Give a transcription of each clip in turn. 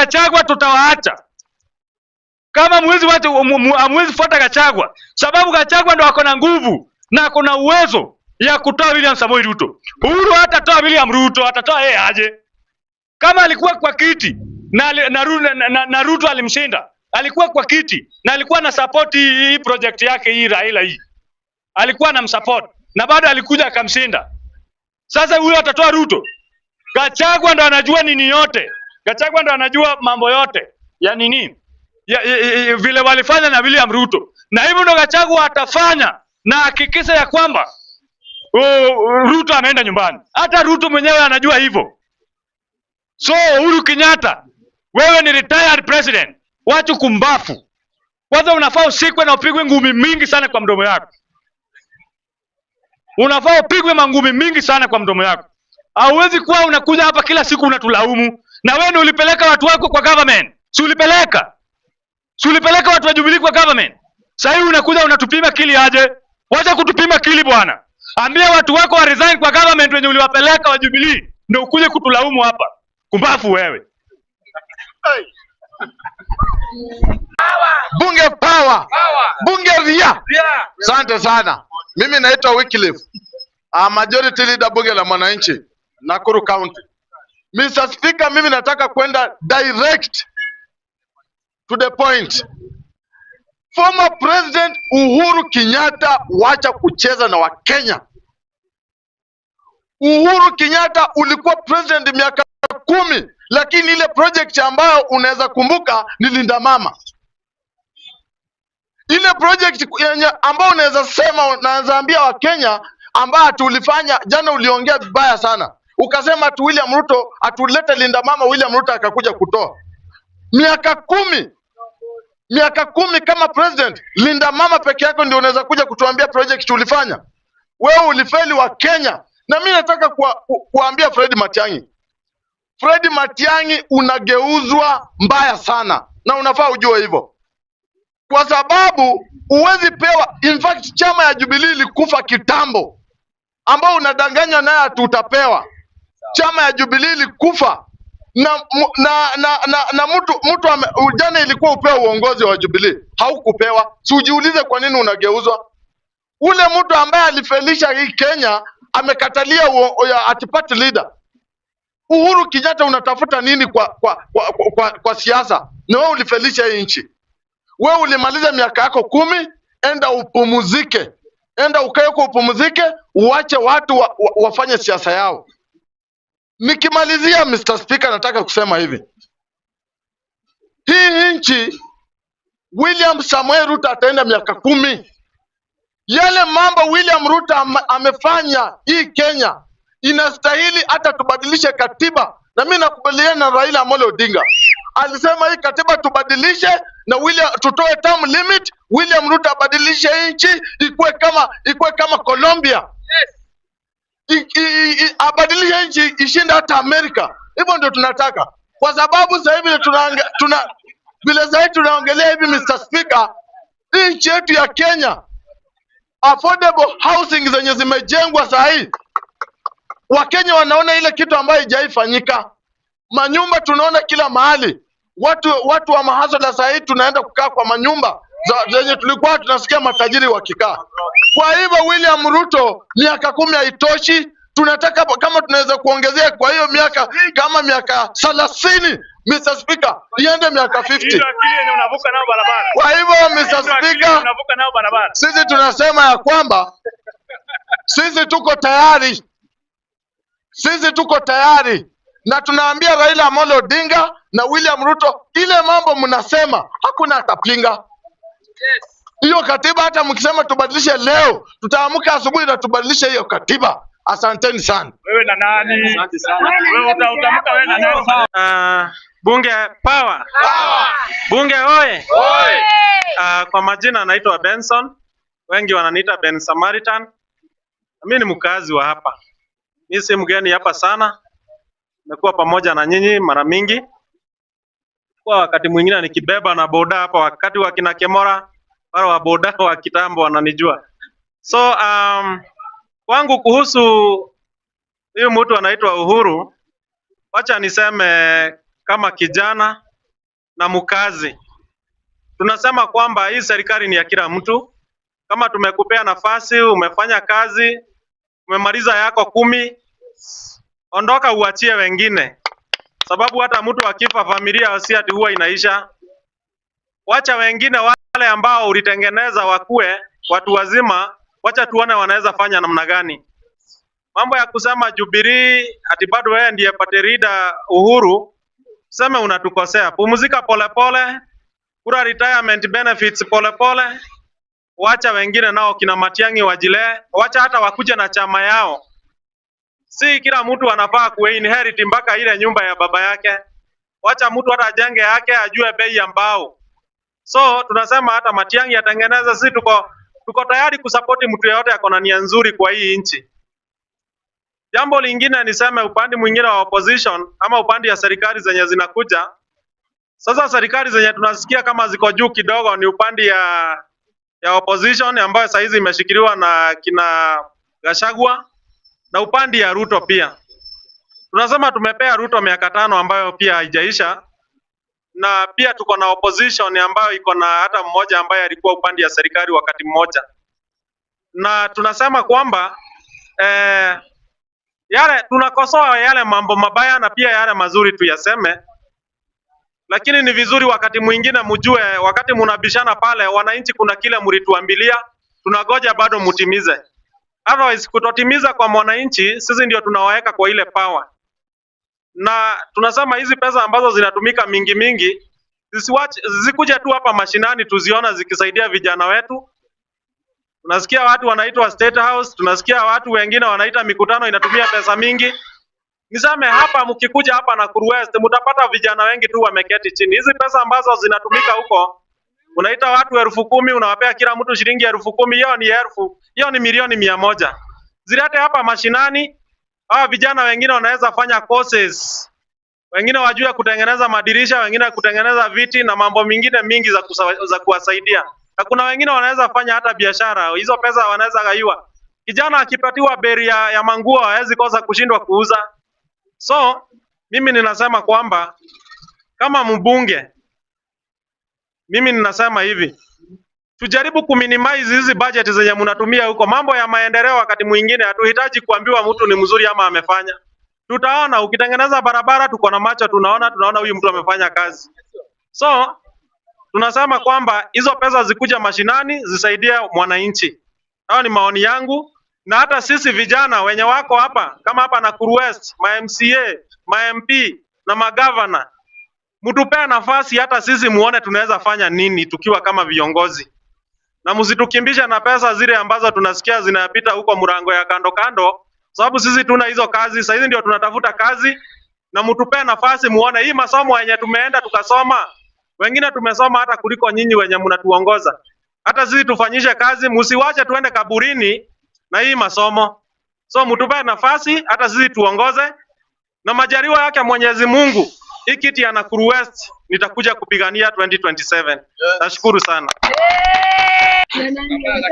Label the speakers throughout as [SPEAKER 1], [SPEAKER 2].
[SPEAKER 1] Gachagua tutawaacha. Kama mwezi watu hamwezi fuata Gachagua, sababu Gachagua ndo ako na nguvu na ako na uwezo ya kutoa William Samoei Ruto. Uhuru hatatoa William Ruto, atatoa yeye aje? Kama alikuwa kwa kiti na Ruto alimshinda, alikuwa kwa kiti na alikuwa na support hii project yake hii Raila hii, alikuwa anamsupport na bado alikuja akamshinda. Sasa huyo atatoa Ruto? Gachagua ndo anajua nini yote. Gachagua ndo anajua mambo yote ya nini ya vile walifanya na William Ruto, na hivyo ndo Gachagua atafanya na hakikisha ya kwamba Ruto ameenda nyumbani. Hata Ruto mwenyewe anajua hivyo. So Uhuru Kenyatta, wewe ni retired president, wacha kumbafu. Kwanza unafaa ushikwe na upigwe ngumi mingi sana kwa mdomo yako. Unafaa upigwe mangumi mingi sana kwa mdomo yako. Hauwezi kuwa unakuja hapa kila siku unatulaumu. Na wewe ndio ulipeleka watu wako kwa government. Si ulipeleka? Si ulipeleka watu wa Jubilee kwa government? Sasa hivi unakuja unatupima akili aje? Wacha kutupima akili bwana. Ambia watu wako wa resign kwa government wenye uliwapeleka wa Jubilee, ndio ukuje kutulaumu hapa. Kumbafu wewe.
[SPEAKER 2] Bunge power. Bunge ria. Asante sana. Mimi naitwa Wycliffe. Majority leader bunge la mwananchi Nakuru County. Mr. Speaker, mimi nataka kwenda direct to the point. Former President Uhuru Kenyatta, wacha kucheza na Wakenya. Uhuru Kenyatta ulikuwa president miaka 10, lakini ile project ambayo unaweza kumbuka ni Linda Mama. Ile project yenye ambayo unaweza sema, unaweza ambia Wakenya ambayo tulifanya jana, uliongea vibaya sana. Ukasema ati William Ruto atulete Linda Mama, William Ruto akakuja kutoa. Miaka 10. Miaka 10 kama president, Linda Mama peke yako ndio unaweza kuja kutuambia project ulifanya. Wewe ulifeli wa Kenya. Na mimi nataka kuambia Fred Matiang'i. Fred Matiang'i unageuzwa mbaya sana na unafaa ujue hivyo. Kwa sababu huwezi pewa, in fact chama ya Jubilee ilikufa kitambo, ambao unadanganya naye ati utapewa. Chama ya Jubilee ilikufa na mtu jana ilikuwa upewe uongozi wa Jubilee, haukupewa. Si ujiulize kwa nini unageuzwa? Ule mtu ambaye alifelisha hii Kenya amekatalia ati party leader. Uhuru Kenyatta unatafuta nini kwa siasa? Ni wewe ulifelisha hii nchi. Wewe ulimaliza miaka yako 10, enda upumzike. Enda ukae huko upumzike, uache watu wafanye siasa yao. Nikimalizia Mr. Speaker, nataka kusema hivi. Hii nchi William Samoei Ruto ataenda miaka 10. Yale mambo William Ruto amefanya hii Kenya inastahili hata tubadilishe katiba. Na mimi nakubaliana na Raila Amolo Odinga. Alisema hii katiba tubadilishe na William, tutoe term limit, William Ruto abadilishe nchi ikuwe kama Colombia. Abadilishe nchi ishinde hata Amerika. Hivyo ndio tunataka. Kwa sababu sasa hivi vile sasa hivi tunaongelea hivi Mr. Speaker, nchi yetu ya Kenya affordable housing zenye zimejengwa sasa hivi, Wakenya wanaona ile kitu ambayo haijaifanyika. Manyumba tunaona kila mahali. Watu wa mahasala sasa hivi tunaenda kukaa kwa manyumba zenye tulikuwa tunasikia matajiri wakikaa. Kwa hivyo William Ruto miaka 10 haitoshi. Tunataka kama tunaweza kuongezea kwa hiyo miaka kama miaka 30 Mr. Speaker, iende miaka 50.
[SPEAKER 1] Hiyo akili yenye unavuka nayo barabara.
[SPEAKER 2] Kwa hivyo Mr.
[SPEAKER 1] Hiyo akili
[SPEAKER 2] Speaker,
[SPEAKER 1] unavuka nayo barabara.
[SPEAKER 2] Sisi tunasema ya kwamba sisi tuko tayari. Sisi tuko tayari na tunaambia Raila Amolo Odinga na William Ruto, ile mambo mnasema hakuna atapinga. Hiyo katiba hata mkisema tubadilishe leo, tutaamka asubuhi na tubadilishe hiyo katiba. Asanteni sana.
[SPEAKER 1] Wewe na nani?
[SPEAKER 3] Asante sana.
[SPEAKER 1] Wewe utaamka wewe na nani?
[SPEAKER 3] Bunge power.
[SPEAKER 2] Power.
[SPEAKER 3] Bunge oye.
[SPEAKER 2] Oye.
[SPEAKER 3] Kwa majina naitwa Benson. Wengi wananiita Ben Samaritan. Mimi ni mkazi wa hapa. Mimi si mgeni hapa sana. Nimekuwa pamoja na nyinyi mara mingi. Kwa wakati mwingine nikibeba na boda hapa, wakati wa kina Kemora, wale wa boda wa kitambo wananijua. So, kwangu kuhusu huyu mtu anaitwa Uhuru, wacha niseme kama kijana na mkazi. Tunasema kwamba hii serikali ni ya kila mtu. Kama tumekupea nafasi, umefanya kazi, umemaliza yako 10, ondoka uachie wengine, sababu hata mtu akifa familia si ati huwa inaisha. Wacha wengine wale ambao ulitengeneza wakue watu wazima, wacha tuone wanaweza fanya namna gani. Mambo ya kusema Jubilee ati bado wewe ndiye party leader Uhuru, sema unatukosea. Pumzika polepole, kula retirement benefits polepole, wacha wengine nao kina Matiang'i wajilee, wacha hata wakuja na chama yao. Si kila mtu anafaa kuinherit mpaka ile nyumba ya baba yake. Wacha mtu hata ajenge yake, ajue bei ya mbao. So tunasema hata Matiang'i atengeneze, sisi tuko tayari kusapoti mtu yeyote ako na nia nzuri kwa hii nchi. Jambo lingine niseme upande mwingine wa opposition ama upande ya serikali zenye zinakuja. Sasa serikali zenye tunasikia kama ziko juu kidogo ni upande ya opposition ambayo saa hizi imeshikiliwa na kina Gachagua na upande ya Ruto pia. Tunasema tumepea Ruto miaka 5 ambayo pia haijaisha, na pia tuko na opposition ambayo iko na hata mmoja ambaye alikuwa upande ya serikali wakati mmoja, na tunasema kwamba yale tunakosoa yale mambo mabaya na pia yale mazuri tuyaseme, lakini ni vizuri wakati mwingine mjue, wakati mnabishana pale, wananchi kuna kile mlituambilia, tunagoja bado mutimize. Otherwise kutotimiza kwa mwananchi, sisi ndio tunawaweka kwa ile power. Na tunasema hizi pesa ambazo zinatumika mingi mingi zisikuja tu hapa mashinani tuziona zikisaidia vijana wetu. Tunasikia watu wanaitwa State House, tunasikia watu wengine wanaita mikutano inatumia pesa mingi. Niseme hapa, mkikuja hapa Nakuru West mtapata vijana wengi tu wameketi chini. Hizi pesa ambazo zinatumika huko, unaita watu 10,000, unawapea kila mtu shilingi 10,000, hiyo ni elfu, hiyo ni 100,000,000. Zilete hapa mashinani, hawa vijana wengine wanaweza fanya courses, wengine wajue kutengeneza madirisha, wengine kutengeneza viti na mambo mengine mingi za kuwasaidia. Na kuna wengine wanaweza fanya hata biashara, hizo pesa wanaweza gaiwa. Kijana akipatiwa beri ya manguo hawezi kosa kushindwa kuuza. So mimi ninasema kwamba kama mbunge, mimi ninasema hivi, tujaribu kuminimize hizi budget zenye mnatumia huko. Mambo ya maendeleo wakati mwingine hatuhitaji kuambiwa mtu ni mzuri ama amefanya. Tutaona ukitengeneza barabara, tuko na macho, tunaona huyu mtu amefanya kazi. So tunasema kwamba hizo pesa zikuja mashinani zisaidie mwananchi. Hayo ni maoni yangu. Na hata sisi vijana wenye wako hapa kama hapa Nakuru West, ma MCA, ma MP na magavana, mtupee nafasi hata sisi muone tunaweza fanya nini tukiwa kama viongozi. Na msitukimbishe na pesa zile ambazo tunasikia zinapita huko mlango ya kando kando, sababu sisi tuna hizo kazi. Sasa hizi ndio tunatafuta kazi, na mtupee nafasi muone hii masomo yenye tumeenda tukasoma, wengine tumesoma hata kuliko nyinyi wenye mnatuongoza. Hata sisi tufanyishe kazi, msiwache tuende kaburini na hii masomo. So mtupee nafasi hata sisi tuongoze, na majaliwa yake Mwenyezi Mungu, hii kiti ya Nakuru West nitakuja kupigania 2027. Nashukuru sana.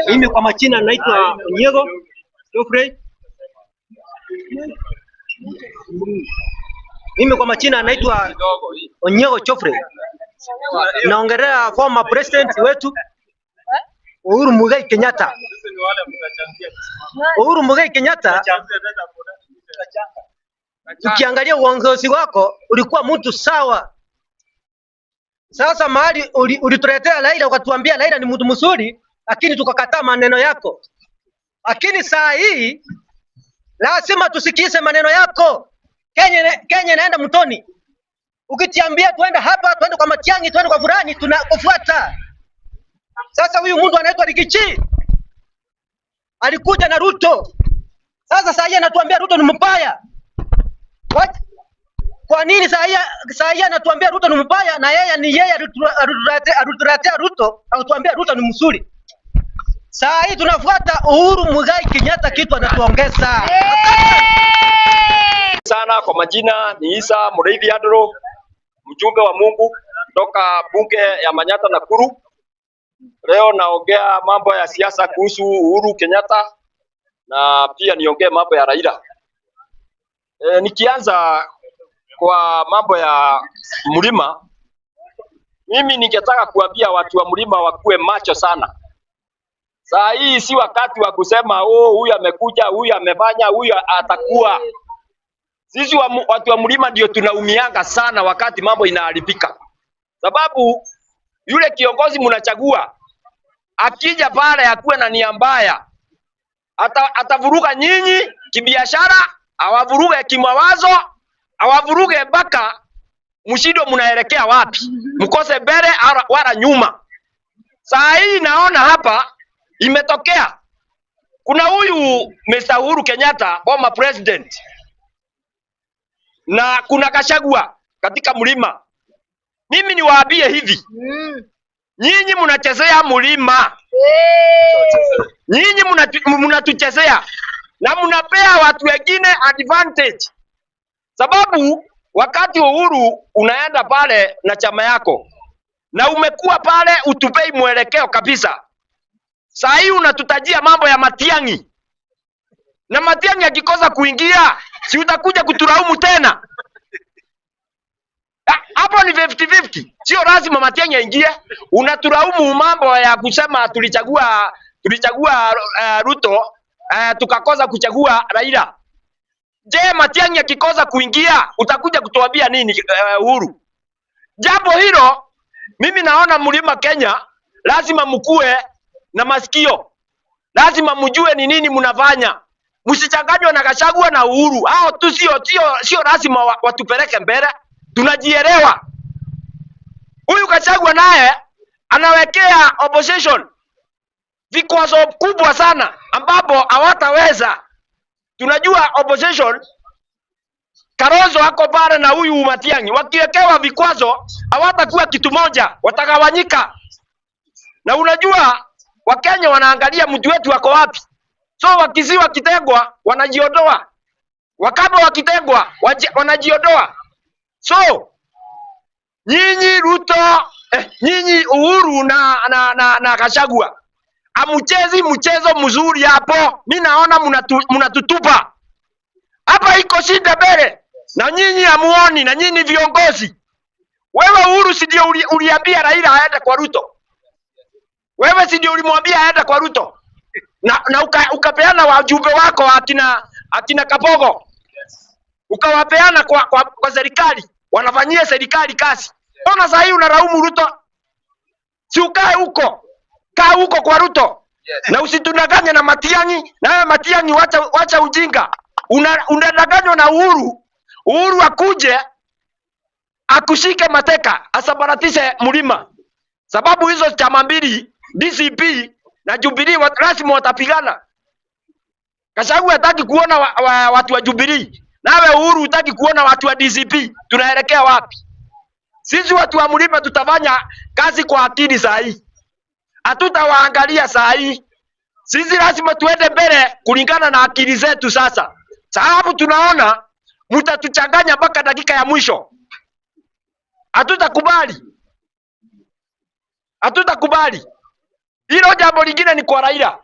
[SPEAKER 4] Mimi kwa majina naitwa Onyego Geoffrey. Mimi kwa majina naitwa Onyego Geoffrey. Naongelea former president wetu Uhuru Muigai Kenyatta. Uhuru Muigai Kenyatta, ukiangalia uongozi wako ulikuwa mtu sawa. Sasa mahali ulituletea Raila ukatuambia Raila ni mtu mzuri, lakini tukakataa maneno yako. Lakini saa hii lazima tusikize maneno yako. Kenya inaenda mtoni. Ukitiambia tuende hapa, tuende kwa Matiang'i, tuende kwa Furani, tunakufuata. Sasa huyu mtu anaitwa Rikichi alikuja na Ruto. Sasa saa hii anatuambia Ruto ni mbaya. What? Kwa nini saa hii anatuambia Ruto ni mbaya na yeye ni yeye alituletea Ruto, anatuambia Ruto ni mzuri. Saa hii tunafuata Uhuru Muigai Kenyatta, kitu anatuongeza.
[SPEAKER 5] Sana kwa majina ni Isa Mureithi Andrew, mjumbe wa Mungu kutoka bunge ya Manyatta Nakuru. Leo naongea mambo ya siasa kuhusu Uhuru Kenyatta na pia niongee mambo ya Raila. Nikianza kwa mambo ya mlima, Mimi ningetaka kuambia watu wa mlima wakuwe macho sana. Saa hii si wakati wa kusema oh, huyu amekuja, huyu amefanya, huyu atakuwa. Sisi watu wa mlima ndio tunaumianga sana wakati mambo inaharibika, sababu yule kiongozi mnachagua akija pale akuwe na nia mbaya, atavuruga nyinyi kibiashara, awavuruge kimawazo, awavuruge mpaka mshindwe mnaelekea wapi, mkose mbele wala nyuma. Saa hii naona hapa imetokea kuna huyu Mr. Uhuru Kenyatta former president na kuna Gachagua katika mlima. Mimi niwaambie hivi, nyinyi mnachezea mlima, nyinyi mnatuchezea na mnapea watu wengine advantage, sababu wakati Uhuru unaenda pale na chama yako na umekuwa pale utupei mwelekeo kabisa. Saa hii unatutajia mambo ya Matiang'i, na Matiang'i akikosa kuingia, si utakuja kutulaumu tena? Hapo ni 50-50. Sio lazima Matiang'i aingie. Unatulaumu mambo ya kusema tulichagua Ruto, tukakosa kuchagua Raila. Je, Matiang'i akikosa kuingia utakuja kutuambia nini, Uhuru? Jambo hilo mimi naona mlima Kenya lazima mkue na masikio, lazima mjue ni nini mnafanya. Msichanganywe na Gachagua na Uhuru. Hao tu sio lazima watupeleke mbele. Tunajielewa. Huyu Gachagua naye anawekea opposition vikwazo kubwa sana ambapo hawataweza. Tunajua opposition, Kalonzo ako pale na huyu Matiang'i, wakiwekewa vikwazo hawatakuwa kitu moja, watagawanyika. Na unajua Wakenya wanaangalia mtu wetu ako wapi. So Wakisii wakitengwa wanajiondoa, Wakamba wakitengwa wanajiondoa. So nyinyi Ruto, nyinyi Uhuru na Gachagua amuchezi mchezo mzuri hapo. Mi naona mnatutupa hapa, iko shida mbele na nyinyi hamuoni, na nyinyi viongozi. Wewe Uhuru, si ndio uliambia Raila aende kwa Ruto? Wewe si ndio ulimwambia aende kwa Ruto? Na ukapeana wajumbe wako akina Kabogo, ukawapeana kwa serikali, wanafanyia serikali kazi. Mbona saa hii unalaumu Ruto? Si ukae huko, kaa huko kwa Ruto na usitudanganye na Matiang'i. Na wewe Matiang'i, wacha ujinga. Unadanganywa na Uhuru. Uhuru akuje akushike mateka, asambaratishe mlima, sababu hizo chama mbili DCP na Jubilee lazima watapigana. Gachagua hataki kuona watu wa Jubilee, nawe Uhuru hutaki kuona watu wa DCP. Tunaelekea wapi? Sisi watu wa mlima tutafanya kazi kwa akili saa hii, hatutawaangalia saa hii. Sisi lazima tuende mbele kulingana na akili zetu sasa, sababu tunaona mtatuchanganya mpaka dakika ya mwisho. Hatutakubali, hatutakubali. Hilo jambo lingine ni kwa Raila.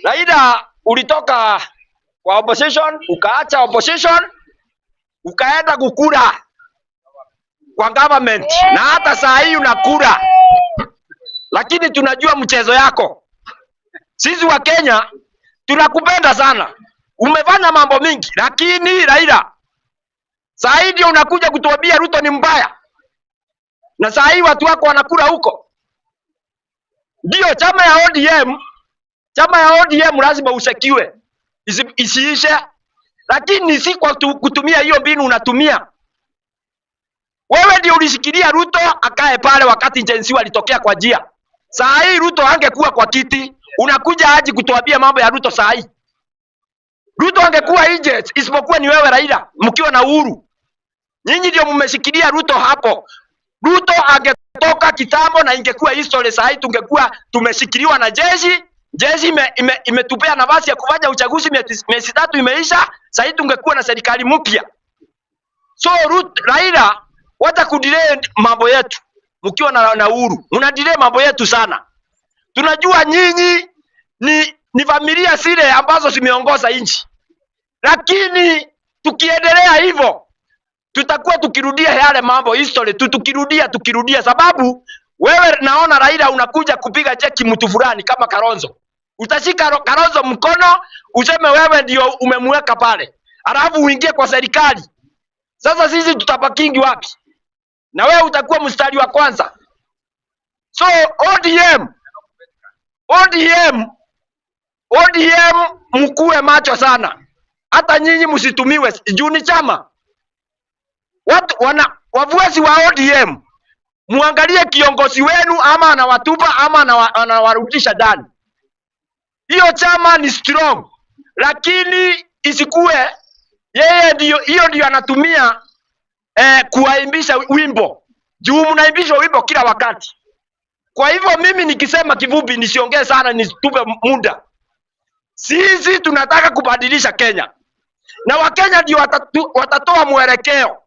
[SPEAKER 5] Raila, ulitoka kwa opposition, ukaacha opposition, ukaenda kukula kwa government, na hata saa hii unakula, lakini tunajua mchezo yako. Sisi wa Kenya tunakupenda sana, umefanya mambo mingi, lakini Raila, saa hii ndio unakuja kutuambia Ruto ni mbaya, na saa hii watu wako wanakula huko. Ndio chama ya ODM, chama ya ODM lazima usekiwe isiishe, lakini si kwa kutumia hiyo mbinu unatumia. Wewe ndio ulishikilia Ruto akae pale wakati Gen Z walitokea kwa njia. Saa hii Ruto angekuwa kwa kiti, unakuja aje kutuambia mambo ya Ruto saa hii? Ruto angekuwa nje, isipokuwa ni wewe Raila mkiwa na Uhuru. Nyinyi ndio mmeshikilia Ruto hapo. Ruto angetoka kitambo na ingekuwa history saa hii tungekuwa tumeshikiliwa na jeshi. Jeshi imetupea nafasi ya kufanya uchaguzi, miezi 3 imeisha, saa hii tungekuwa na serikali mpya. So Ruto, Raila, wacha kudelay mambo yetu mkiwa na Uhuru. Mna delay mambo yetu sana. Tunajua nyinyi ni familia zile ambazo zimeongoza nchi. Lakini tukiendelea hivyo Tutakuwa tukirudia yale mambo history tu, tukirudia tukirudia, sababu wewe naona Raila unakuja kupiga cheki mtu fulani kama Kalonzo. Utashika Kalonzo mkono useme wewe ndio umemweka pale, alafu uingie kwa serikali. Sasa sisi tutapakingi wapi? Na wewe utakuwa mstari wa kwanza. So ODM, ODM, ODM, mkuwe macho sana, hata nyinyi msitumiwe juu ni chama. Watu wana wafuasi wa ODM, muangalie kiongozi wenu, ama anawatupa ama anawarudisha ndani. Hiyo chama ni strong, lakini isikuwe yeye ndio hiyo ndio anatumia kuwaimbisha wimbo, juu mnaimbishwa wimbo kila wakati. Kwa hivyo mimi nikisema kifupi, nisiongee sana, nisitupe muda. Sisi tunataka kubadilisha Kenya na Wakenya ndio watatoa mwelekeo.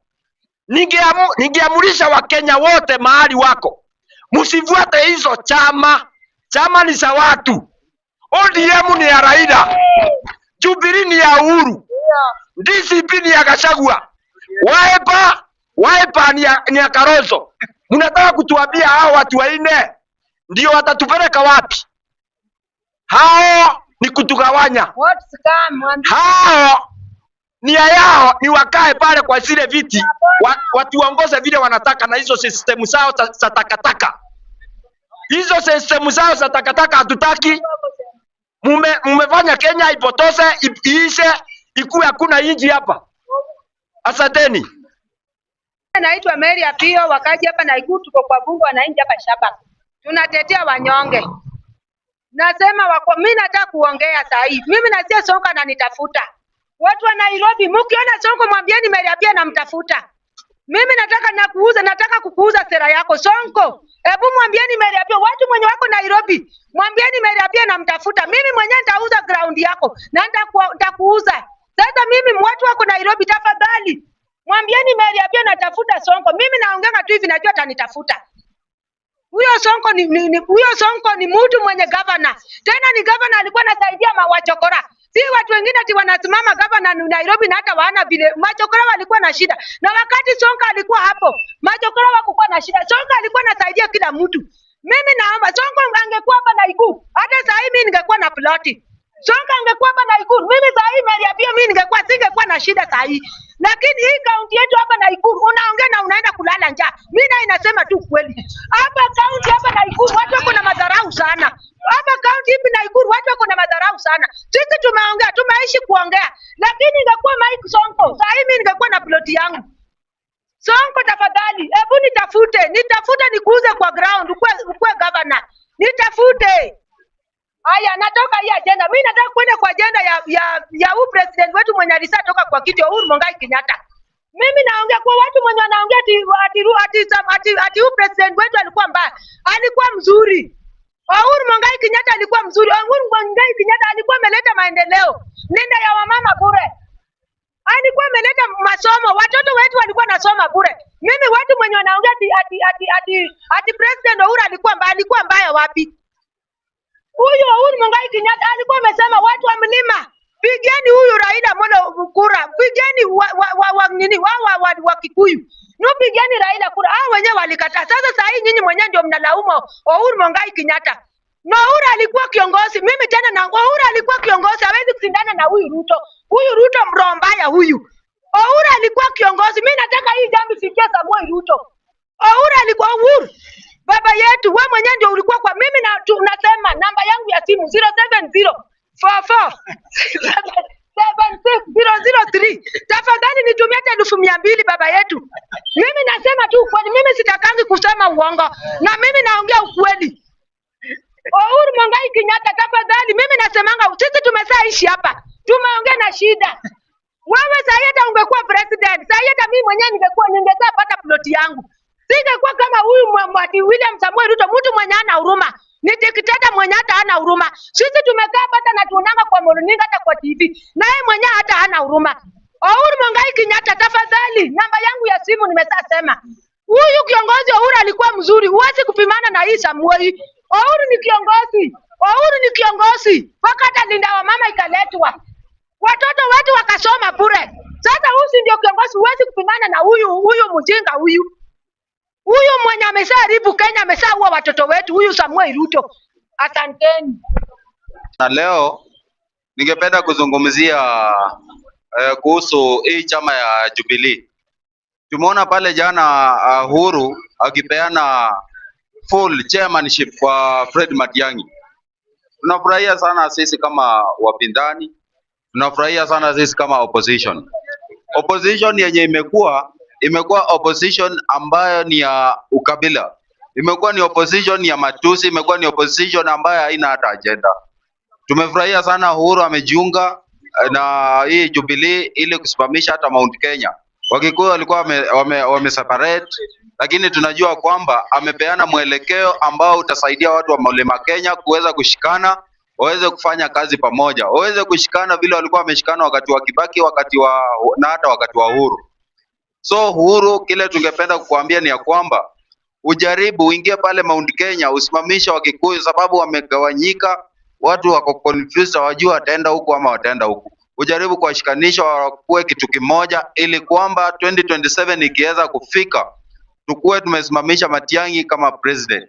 [SPEAKER 5] Ningeamurisha Wakenya wote mahali wako, msifuate hizo chama. Chama ni za watu. ODM ni ya Raila, Jubilee ni ya Uhuru, DCP ni ya Gachagua, Wiper ni ya Kalonzo. Mnataka kutuambia hao watu wanne ndio watatupeleka wapi? Hao ni kutugawanya. Hao nia yao ni wakae pale kwa zile viti watuongoze vile wanataka, na hizo sistemu zao za takataka. Hizo sistemu zao za takataka hatutaki. Mumefanya Kenya ipotose, iishe, ikuwe hakuna inji hapa. Asanteni.
[SPEAKER 6] Naitwa Mary Apio, wakaji hapa Nakuru, tuko kwa bunge wananchi hapa Shaba. Tunatetea wanyonge. Nasema wako, mimi nataka kuongea saa hii. Mimi nasikia Sonko ananitafuta. Watu wa Nairobi, mkiona Sonko mwambieni Mary Apio anamtafuta. Mimi nataka nakuuza, nataka kukuuza sera yako Sonko. Hebu mwambieni Mary Apio, watu mwenye wako Nairobi, mwambieni Mary Apio anamtafuta. Mimi mwenyewe nitauza ground yako na nitakuuza. Sasa mimi watu wako Nairobi, tafadhali mwambieni Mary Apio natafuta Sonko. Mimi naongea tu hivi, najua atanitafuta. Huyo Sonko ni huyo Sonko ni mtu mwenye governor. Tena ni governor alikuwa anasaidia wachokora. Si watu wengine ati wanasimama governor ni Nairobi na hata wana vile machokora walikuwa na shida. Na wakati Sonko alikuwa hapo, machokora hawakuwa na shida. Sonko alikuwa anasaidia kila mtu. Mimi naomba Sonko angekuwa hapa Nakuru, hata saa hii mimi ningekuwa na ploti. Sonko angekuwa hapa Nakuru, mimi saa hii Mary Apio mimi ningekuwa singekuwa na shida saa hii. Lakini hii kaunti yetu hapa Nakuru unaongea na unaenda kulala njaa. Mimi naye nasema tu kweli. Hapa kaunti hapa Nakuru watu wako na madharau sana. Hapa kaunti hii Nakuru watu wako na madharau sana. Sisi tumeongea, tumeishi kuongea. Lakini ingekuwa Mike Sonko, saa hii mimi ningekuwa na ploti yangu. Sonko tafadhali, hebu nitafute, nitafute nikuuze kwa ground, ukue governor. Nitafute. Haya, natoka hii agenda. Mimi nataka kwenda kwa agenda ya huu president wetu mwenye alishatoka kwa kiti, Uhuru Muigai Kenyatta. Mimi naongea kwa watu mwenye wanaongea ati huu president wetu alikuwa mbaya. Alikuwa mzuri. Uhuru Muigai Kenyatta alikuwa mzuri. Uhuru Muigai Kenyatta alikuwa ameleta maendeleo. Nenda ya wamama bure. Alikuwa ameleta masomo, watoto wetu walikuwa nasoma bure. Mimi watu mwenye wanaongea ati president Uhuru alikuwa mbaya, alikuwa mbaya wapi? Huyu Uhuru Muigai Kenyatta alikuwa amesema watu wa mlima pigeni huyu Raila Amolo kura, pigeni wa Kikuyu. No, pigeni Raila kura. Hao wenyewe walikataa. Sasa saa hii nyinyi mwenyewe ndio mnalaumu Uhuru Muigai Kenyatta. Na Uhuru alikuwa kiongozi. Mimi tena na Uhuru alikuwa kiongozi, hawezi kushindana na huyu Ruto. Huyu Ruto mroho mbaya huyu. Uhuru alikuwa kiongozi. Mimi nataka hii jambo ifikie Samoei Ruto. Uhuru alikuwa Uhuru baba yetu, wewe mwenyewe ndio ulikuwa kwa mimi na tunasema namba yangu ya simu 070 44 76003. Tafadhali nitumie hata 200,000 baba yetu. Mimi nasema tu ukweli, mimi sitakangi kusema uongo na mimi naongea ukweli. Uhuru Muigai Kenyatta tafadhali, mimi nasemanga sisi tumeshaishi hapa, tumeongea na shida. Wewe sasa hata ungekuwa president, sasa hata mimi mwenyewe ningekuwa ploti yangu. Singekuwa kama huyu William Samoei Ruto, mtu mwenye hana huruma. Ni dikteta mwenye hata hana huruma. Sisi tumekaa hata na tuonanga kwa runinga hata kwa TV. Na yeye mwenye hata hana huruma. Uhuru Muigai Kenyatta tafadhali, namba yangu ya simu nimeshasema. Huyu kiongozi Uhuru alikuwa mzuri, huwezi kupimana na hii Samoei. Uhuru ni kiongozi. Uhuru ni kiongozi. Mpaka hata linda wa mama ikaletwa. Watoto wetu wakasoma bure. Sasa huyu si ndio kiongozi? Huwezi kupingana na huyu huyu mjinga huyu huyu mwenye ameshaharibu Kenya, ameshaua watoto wetu, huyu Samuel Ruto. Asanteni.
[SPEAKER 7] Na leo ningependa kuzungumzia kuhusu hii chama ya Jubilee. Tumeona pale jana Uhuru akipeana full chairmanship kwa Fred Matiang'i. Tunafurahia sana sisi kama wapinzani, tunafurahia sana sisi kama opposition. Opposition yenye imekuwa opposition ambayo ni ya ukabila, imekuwa ni opposition ya matusi, imekuwa ni opposition ambayo haina hata agenda. Tumefurahia sana Uhuru amejiunga na hii Jubilee ili kusimamisha hata Mount Kenya. Wakikuyu walikuwa wame separate, lakini tunajua kwamba amepeana mwelekeo ambao utasaidia watu wa Mlima Kenya kuweza kushikana, waweze kufanya kazi pamoja, waweze kushikana vile walikuwa wameshikana wakati wa Kibaki, wakati wa na hata wakati wa Uhuru. So Uhuru, kile tungependa kukuambia ni ya kwamba ujaribu uingie pale Mount Kenya usimamishe Wakikuyu, sababu wamegawanyika, watu wako confused, hawajui wataenda huku ama wataenda huku. Ujaribu kuwashikanisha wakuwe kitu kimoja, ili kwamba 2027 ikiweza kufika tukuwe tumesimamisha Matiang'i kama president,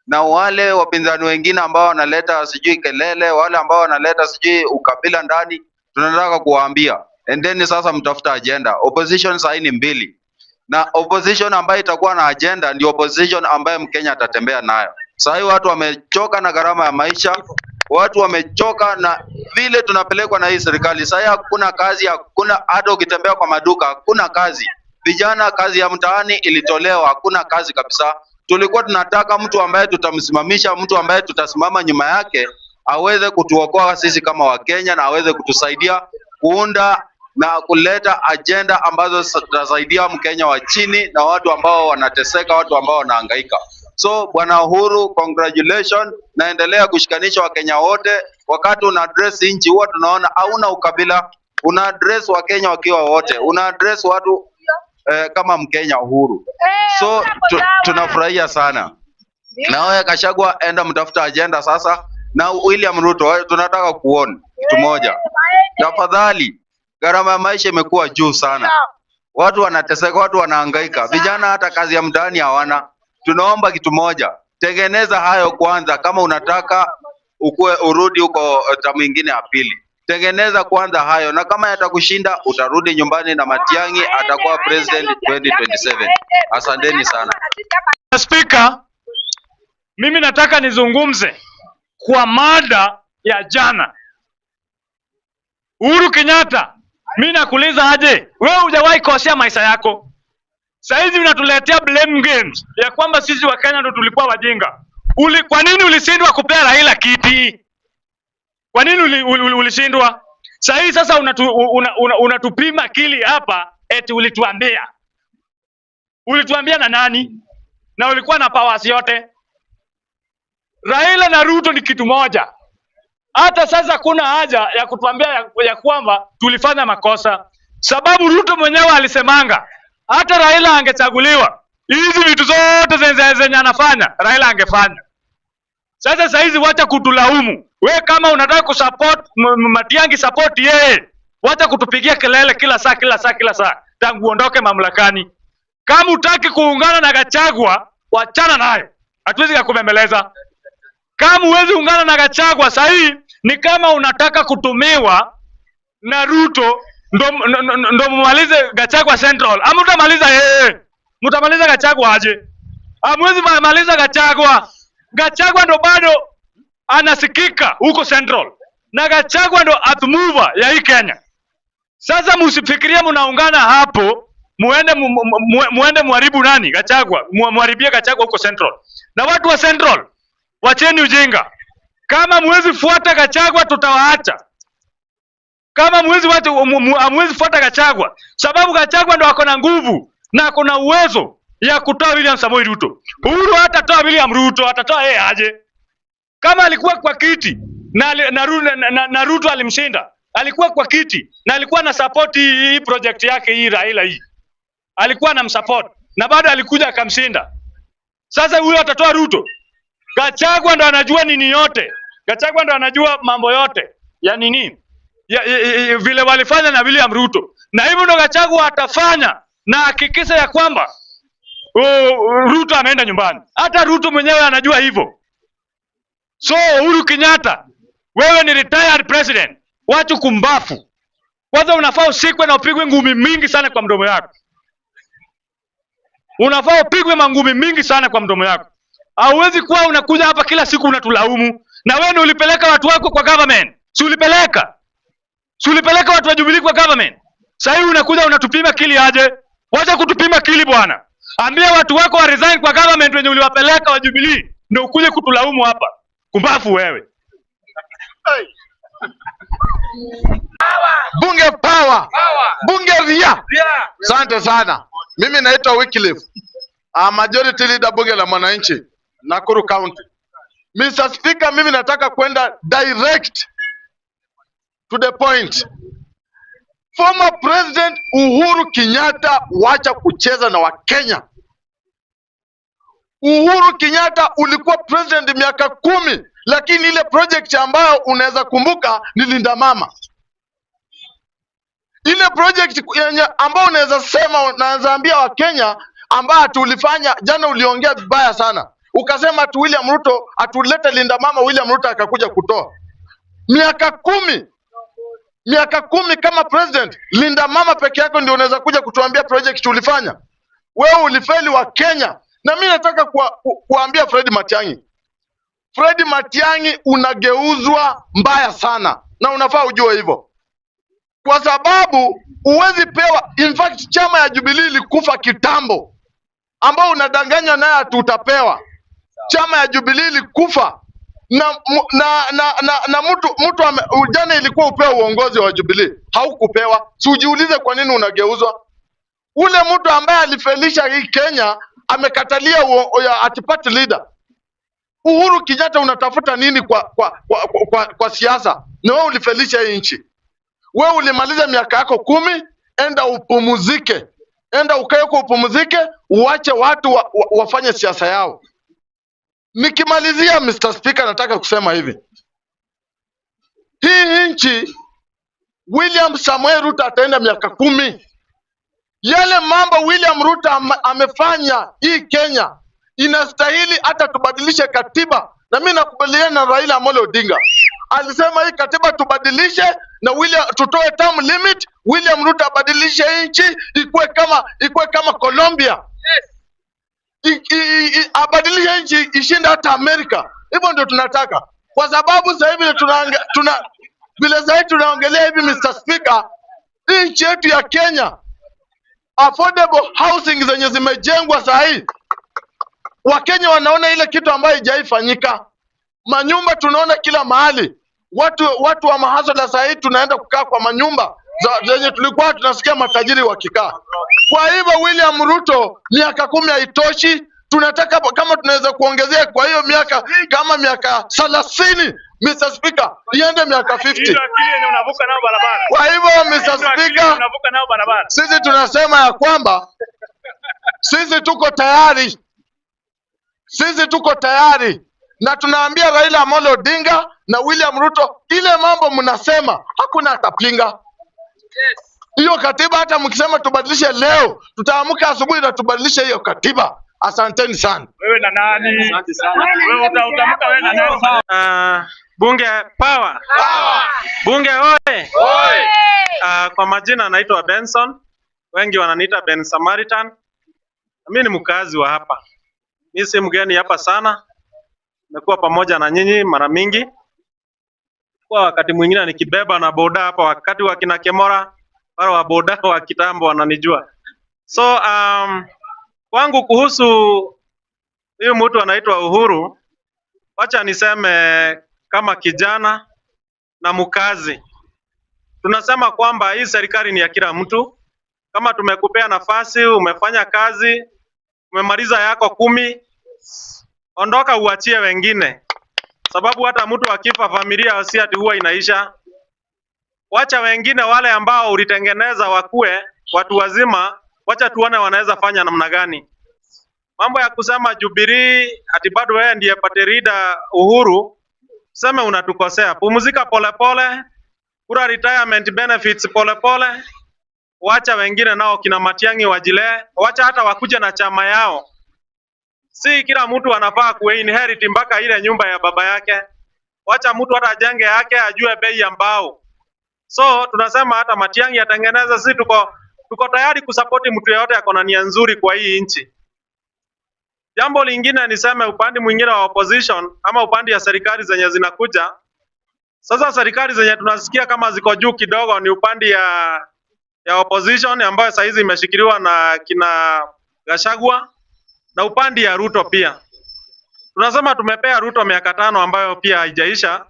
[SPEAKER 7] na wale wapinzani wengine ambao wanaleta sijui kelele, wale ambao wanaleta sijui ukabila ndani, tunataka kuwaambia endeni sasa mtafuta agenda. Opposition sahii ni mbili, na opposition ambayo itakuwa na agenda ndio opposition ambayo Mkenya atatembea nayo. Sahii watu wamechoka na gharama ya maisha, watu wamechoka na vile tunapelekwa na hii serikali. Sahii hakuna kazi, hakuna hata ukitembea kwa maduka hakuna kazi. Vijana kazi ya mtaani ilitolewa, hakuna kazi kabisa. Tulikuwa tunataka mtu ambaye tutamsimamisha, mtu ambaye tutasimama nyuma yake aweze kutuokoa sisi kama Wakenya na aweze kutusaidia kuunda na kuleta agenda ambazo zitasaidia Mkenya wa chini na watu ambao wanateseka, watu ambao wanahangaika. So Bwana Uhuru, congratulations, naendelea kushikanisha Wakenya wote. Wakati una address nchi huwa tunaona hauna ukabila, una address Wakenya wakiwa wote, una address watu kama Mkenya Uhuru. So tunafurahia sana. Na wewe Gachagua, enda mtafuta agenda sasa. Na William Ruto, tunataka kuona kitu moja. Tafadhali, gharama ya maisha imekuwa juu sana, watu wanateseka, watu wanahangaika, vijana hata kazi ya mtaani hawana. Tunaomba kitu moja, tengeneza hayo kwanza. Kama unataka ukue urudi huko tamu ingine ya pili, tengeneza kwanza hayo, na kama yatakushinda utarudi nyumbani na Matiang'i atakuwa president 2027. Asanteni sana.
[SPEAKER 1] Spika, mimi nataka nizungumze kwa mada ya jana. Uhuru Kenyatta, mimi nakuuliza aje, wewe hujawahi kosea maisha yako. Saizi unatuletea blame games ya kwamba sisi wa Kenya ndo tulikuwa wajinga. Kwa nini ulishindwa kupea Raila kiti? Kwa nini ulishindwa? Saizi sasa unatupima akili hapa eti ulituambia. Ulituambia na nani? Na ulikuwa na powers yote. Raila na Ruto ni kitu moja. Hata sasa kuna haja ya kutuambia ya kwamba tulifanya makosa, sababu Ruto mwenyewe alisemanga hata Raila angechaguliwa hizi vitu zote zenye anafanya Raila angefanya. Sasa saizi wacha kutulaumu. We kama unataka kusupport Matiang'i, support yeye. Wacha kutupigia kelele kila saa kila saa kila saa tangu uondoke mamlakani. Kama hutaki kuungana na Gachagua, wachana naye, hatuwezi kukubembeleza. Kama huwezi ungana na Gachagua sahii, ni kama unataka kutumiwa na Ruto ndo mumalize Gachagua Central. Ama utamaliza yeye, mtamaliza Gachagua aje? Hamwezi maliza Gachagua. Gachagua ndo bado anasikika huko Central, na Gachagua ndo earth mover ya hii Kenya. Sasa msifikirie mnaungana hapo muende muende muharibu nani Gachagua, muharibie Gachagua huko Central. Na watu wa Central, wacheni ujinga. Kama muwezi fuata Gachagua tutawaacha. Kama muwezi watu hamwezi fuata Gachagua, sababu Gachagua ndo ako na nguvu na ako na uwezo ya kutoa William Samoei Ruto. Uhuru hatatoa William Ruto, atatoa yeye aje? Kama alikuwa kwa kiti na Ruto alimshinda, alikuwa kwa kiti na alikuwa na support hii project yake hii Raila hii, alikuwa anamsupport na bado alikuja akamshinda. Sasa huyo atatoa Ruto? Gachagua ndo anajua nini yote. Gachagua ndo anajua mambo yote ya nini vile walifanya na William Ruto, na hivyo ndo Gachagua atafanya na hakikisha ya kwamba Ruto ameenda nyumbani. Hata Ruto mwenyewe anajua hivyo. So Uhuru Kenyatta, wewe ni retired president, wacha kumbafu. Kwanza unafaa usikwe na upigwe ngumi mingi sana kwa mdomo yako. Unafaa upigwe mangumi mingi sana kwa mdomo yako. Hauwezi kuwa unakuja hapa kila siku unatulaumu. Na wewe ndio ulipeleka watu wako kwa government. Si ulipeleka? Si ulipeleka watu wa Jubilee kwa government? Sasa hivi unakuja unatupima kili aje? Wacha kutupima kili bwana. Ambia watu wako wa resign kwa government wenye uliwapeleka wa Jubilee ndio ukuje kutulaumu hapa. Kumbafu wewe.
[SPEAKER 2] Bunge power. Bunge ria. Asante sana. Mimi naitwa Wycliffe. Majority leader bunge la mwananchi Nakuru County. Mr. Speaker, mimi nataka kwenda direct to the point. Former President Uhuru Kenyatta, wacha kucheza na Wakenya. Uhuru Kenyatta ulikuwa president miaka 10, lakini ile project ambayo unaweza kumbuka ni Linda Mama. Ile project yenye ambayo unaweza sema, unaweza ambia Wakenya ambayo tulifanya jana, uliongea vibaya sana. Ukasema ati William Ruto atulete Linda Mama, William Ruto akakuja kutoa. Miaka 10. Miaka 10 kama president, Linda Mama peke yako ndio unaweza kuja kutuambia project ulifanya. Wewe ulifeli wa Kenya. Na mimi nataka kuambia Fred Matiang'i. Fred Matiang'i unageuzwa mbaya sana na unafaa ujue hivyo. Kwa sababu huwezi pewa, in fact chama ya Jubilee ilikufa kitambo, ambao unadanganya naye ati utapewa. Chama ya Jubilee ilikufa na mtu jana ilikuwa upewe uongozi wa Jubilee, haukupewa. Si ujiulize kwa nini unageuzwa? Ule mtu ambaye alifelisha hii Kenya amekatalia ati party leader. Uhuru Kenyatta unatafuta nini kwa siasa? Ni wewe ulifelisha hii nchi. Wewe ulimaliza miaka yako 10, enda upumzike. Enda ukae huko upumzike, uache watu wafanye siasa yao. Nikimalizia Mr. Speaker, nataka kusema hivi. Hii nchi William Samoei Ruto ataenda miaka 10. Yale mambo William Ruto amefanya hii Kenya inastahili hata tubadilishe katiba. Na mimi nakubaliana na Raila Amolo Odinga. Alisema hii katiba tubadilishe na William, tutoe term limit, William Ruto abadilishe nchi ikuwe kama Colombia. Yes. Abadilishe nchi ishinde hata Amerika. Hivyo ndio tunataka. Kwa sababu sasa hivi vile sasa hivi tunaongelea hivi Mr. Speaker, nchi yetu ya Kenya affordable housing zenye zimejengwa sasa hivi, Wakenya wanaona ile kitu ambayo haijaifanyika. Manyumba tunaona kila mahali. Watu wa mahasala sasa hivi tunaenda kukaa kwa manyumba zenye tulikuwa tunasikia matajiri wakikaa. Kwa hivyo William Ruto miaka 10 haitoshi. Tunataka kama tunaweza kuongezea kwa hiyo miaka kama miaka 30 Mr. Speaker, iende miaka 50.
[SPEAKER 1] Hiyo akili yenye unavuka nayo barabara.
[SPEAKER 2] Kwa hivyo Mr. Speaker,
[SPEAKER 1] unavuka nayo barabara.
[SPEAKER 2] Sisi tunasema ya kwamba sisi tuko tayari. Sisi tuko tayari na tunaambia Raila Amolo Odinga na William Ruto, ile mambo mnasema hakuna atapinga. Hiyo katiba hata mkisema tubadilishe leo, tutaamka asubuhi na tubadilishe hiyo katiba. Asanteni sana.
[SPEAKER 1] Wewe na nani?
[SPEAKER 5] Asante sana.
[SPEAKER 1] Wewe utaamka wewe na nani?
[SPEAKER 3] Bunge power. Bunge oye. Kwa majina naitwa Benson. Wengi wananiita Ben Samaritan. Mimi ni mkazi wa hapa. Mimi si mgeni hapa sana. Nimekuwa pamoja na nyinyi mara mingi. Kwa wakati mwingine nikibeba na boda hapa, wakati wa kina Kemora, wale wa boda wa kitambo wananijua. So kwangu kuhusu huyu mtu anaitwa Uhuru, wacha niseme kama kijana na mkazi, tunasema kwamba hii serikali ni ya kila mtu. Kama tumekupea nafasi, umefanya kazi, umemaliza yako 10, ondoka uachie wengine. Sababu hata mtu akifa familia si ati huwa inaisha. Wacha wengine wale ambao ulitengeneza wakue watu wazima, wacha tuone wanaweza fanya namna gani. Mambo ya kusema Jubilee ati bado wewe ndiye party leader Uhuru, sema unatukosea. Pumzika polepole, Kula retirement benefits polepole, wacha wengine nao kina Matiang'i wajilee, wacha hata wakuje na chama yao. Si kila mtu anafaa kuinherit mpaka ile nyumba ya baba yake. Wacha mtu hata ajenge yake, ajue bei ya mbao. So tunasema hata Matiang'i atengeneze, sisi tuko tayari kusapoti mtu yeyote ako na nia nzuri kwa hii nchi. Jambo lingine niseme upande mwingine wa opposition ama upande ya serikali zenye zinakuja. Sasa serikali zenye tunasikia kama ziko juu kidogo ni upande ya opposition ambayo saa hizi imeshikiliwa na kina Gachagua na upande ya Ruto pia. Tunasema tumepea Ruto miaka 5 ambayo pia haijaisha,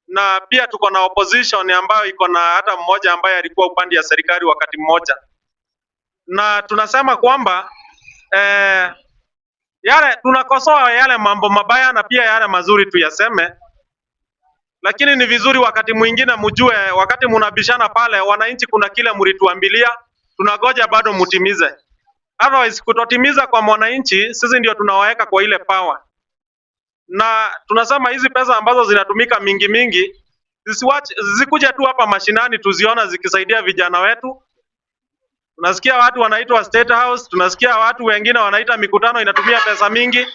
[SPEAKER 3] na pia tuko na opposition ambayo iko na hata mmoja ambaye alikuwa upande ya serikali wakati mmoja, na tunasema kwamba yale tunakosoa yale mambo mabaya na pia yale mazuri tuyaseme, lakini ni vizuri wakati mwingine mjue, wakati munabishana pale, wananchi, kuna kile mlituambilia, tunagoja bado mutimize. Otherwise kutotimiza kwa mwananchi, sisi ndio tunawaweka kwa ile power, na tunasema hizi pesa ambazo zinatumika mingi mingi zisikuja tu hapa mashinani tuziona zikisaidia vijana wetu. Tunasikia watu wanaitwa State House, tunasikia watu wengine wanaita mikutano inatumia pesa mingi.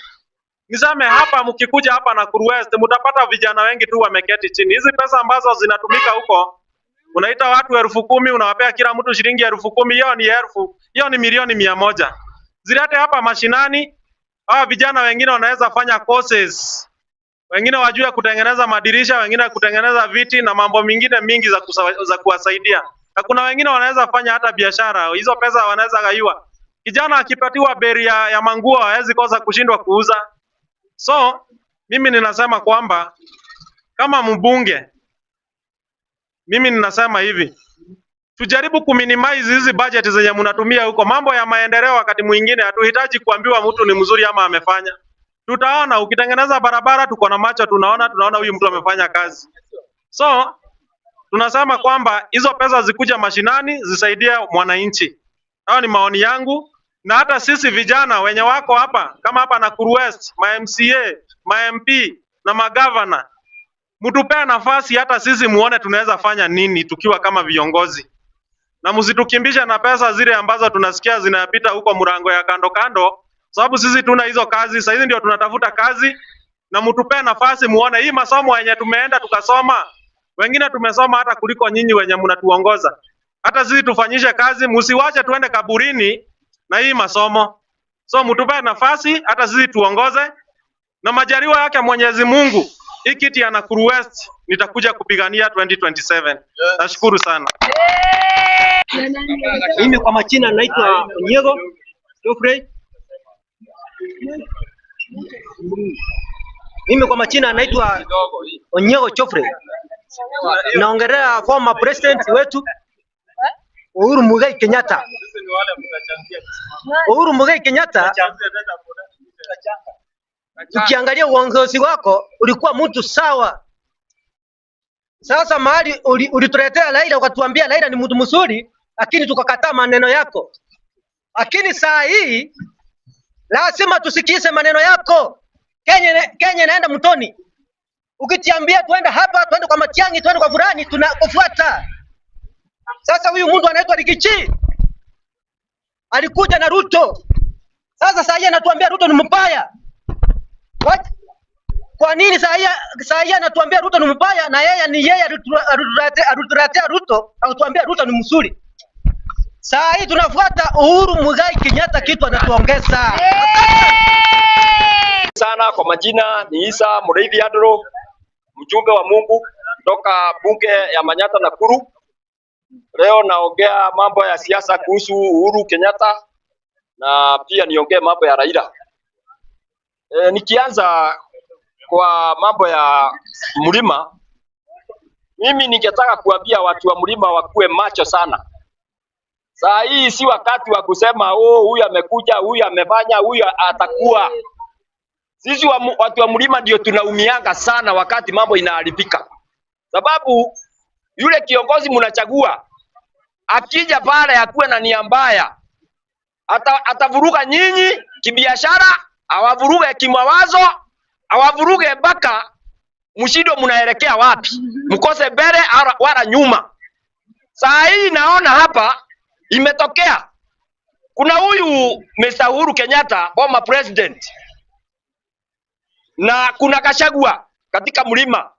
[SPEAKER 3] Niseme hapa, mkikuja hapa Nakuru West mtapata vijana wengi tu wameketi chini. Hizi pesa ambazo zinatumika huko, unaita watu 10,000, unawapea kila mtu shilingi 10,000, hiyo ni elfu, hiyo ni milioni 100. Zilete hapa mashinani, hawa vijana wengine wanaweza fanya courses, wengine wajue kutengeneza madirisha, wengine kutengeneza viti na mambo mengine mingi za kuwasaidia. Na kuna wengine wanaweza fanya hata biashara, hizo pesa wanaweza gaiwa. Kijana akipatiwa bale ya manguo hawezi kosa kushindwa kuuza. So mimi ninasema kwamba kama mbunge, mimi ninasema hivi, tujaribu kuminimize hizi budget zenye mnatumia huko. Mambo ya maendeleo wakati mwingine hatuhitaji kuambiwa mtu ni mzuri ama amefanya. Tutaona ukitengeneza barabara, tuko na macho, tunaona huyu mtu amefanya kazi. So tunasema kwamba hizo pesa zikuja mashinani zisaidie mwananchi. Hayo ni maoni yangu, na hata sisi vijana wenye wako hapa kama hapa Nakuru West, ma MCA, ma MP na magavana, mtupee nafasi hata sisi muone tunaweza fanya nini tukiwa kama viongozi, na msitukimbishe na pesa zile ambazo tunasikia zinapita huko mlango ya kando kando, sababu sisi tuna hizo kazi. Sasa hizi ndio tunatafuta kazi, na mtupee nafasi muone hii masomo yenye tumeenda tukasoma, wengine tumesoma hata kuliko nyinyi wenye mnatuongoza. Hata sisi tufanyishe kazi, msiwache tuende kaburini na hii masomo. So mtupee nafasi hata sisi tuongoze, na majaliwa yake Mwenyezi Mungu, hii kiti ya Nakuru West nitakuja kupigania 2027. Nashukuru sana.
[SPEAKER 4] Mimi kwa majina naitwa Onyego Geoffrey. Mimi kwa majina naitwa Onyego Geoffrey. Naongelea former president wetu Uhuru Muigai Kenyatta. Uhuru Muigai Kenyatta, ukiangalia uongozi wako ulikuwa mtu sawa. Sasa mahali ulituletea Raila ukatuambia Raila ni mtu mzuri, lakini tukakataa maneno yako. Lakini saa hii lazima tusikize maneno yako. Kenya inaenda mtoni. Ukitiambia tuende hapa, tuende kwa Matiang'i, tuende kwa fulani, tunakufuata. Sasa huyu mtu anaitwa Riggy G alikuja na Ruto. Sasa saa hii anatuambia Ruto ni mbaya. What? Kwa nini saa hii anatuambia Ruto ni mbaya na yeye ni yeye alituletea Ruto, akatuambia Ruto ni mzuri. Saa hii tunafuata Uhuru Muigai Kenyatta, kitu anatuongeza.
[SPEAKER 5] Sana kwa majina ni Isa Mureithi Andro, mjumbe wa Mungu kutoka bunge ya Manyatta Nakuru. Leo naongea mambo ya siasa kuhusu Uhuru Kenyatta na pia niongee mambo ya Raila. Nikianza kwa mambo ya mlima, mimi ningetaka kuambia watu wa mlima wakuwe macho sana. Saa hii si wakati wa kusema oh, huyu amekuja, huyu amefanya, huyu atakuwa. Sisi watu wa mlima ndio tunaumianga sana wakati mambo inaharibika, sababu yule kiongozi mnachagua akija pale akuwe na nia mbaya, atavuruga nyinyi kibiashara, awavuruge kimawazo, awavuruge mpaka Mshindwe mnaelekea wapi, mkose mbele wala nyuma. Saa hii naona hapa imetokea kuna huyu Mr. Uhuru Kenyatta former president na kuna Gachagua katika mlima.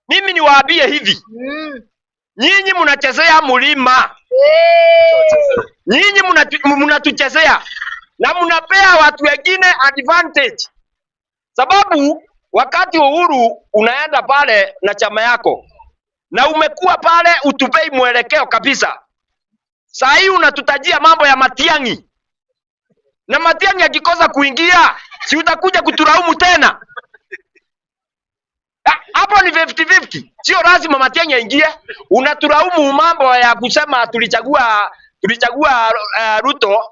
[SPEAKER 5] Mimi niwaambie hivi, nyinyi mnachezea mlima, nyinyi mnatuchezea na mnapea watu wengine advantage, sababu wakati Uhuru unaenda pale na chama yako na umekuwa pale utupei mwelekeo kabisa. Saa hii unatutajia mambo ya Matiang'i, na Matiang'i akikosa kuingia, si utakuja kutulaumu tena? Hapo ni 50-50. Sio lazima Matiang'i aingie. Unatulaumu mambo ya kusema tulichagua Ruto,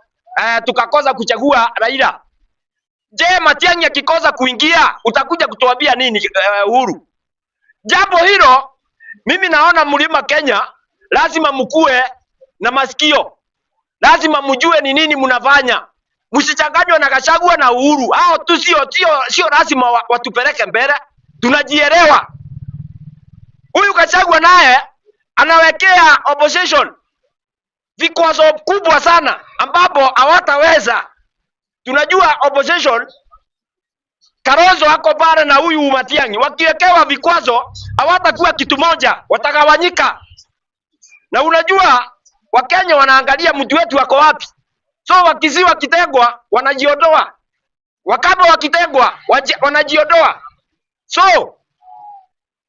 [SPEAKER 5] tukakosa kuchagua Raila. Je, Matiang'i akikosa kuingia utakuja kutuambia nini Uhuru? Jambo hilo mimi naona mlima Kenya lazima mkue na masikio, lazima mjue ni nini mnafanya. Msichanganywe na Gachagua na Uhuru. Hao tu sio lazima watupeleke mbele. Tunajielewa. Huyu Gachagua naye anawekea opposition vikwazo kubwa sana ambapo hawataweza. Tunajua opposition, Kalonzo ako pale na huyu Matiang'i, wakiwekewa vikwazo hawatakuwa kitu moja, watagawanyika. Na unajua Wakenya wanaangalia mtu wetu ako wapi. So Wakisii wakitegwa wanajiondoa, Wakamba wakitegwa wanajiondoa. So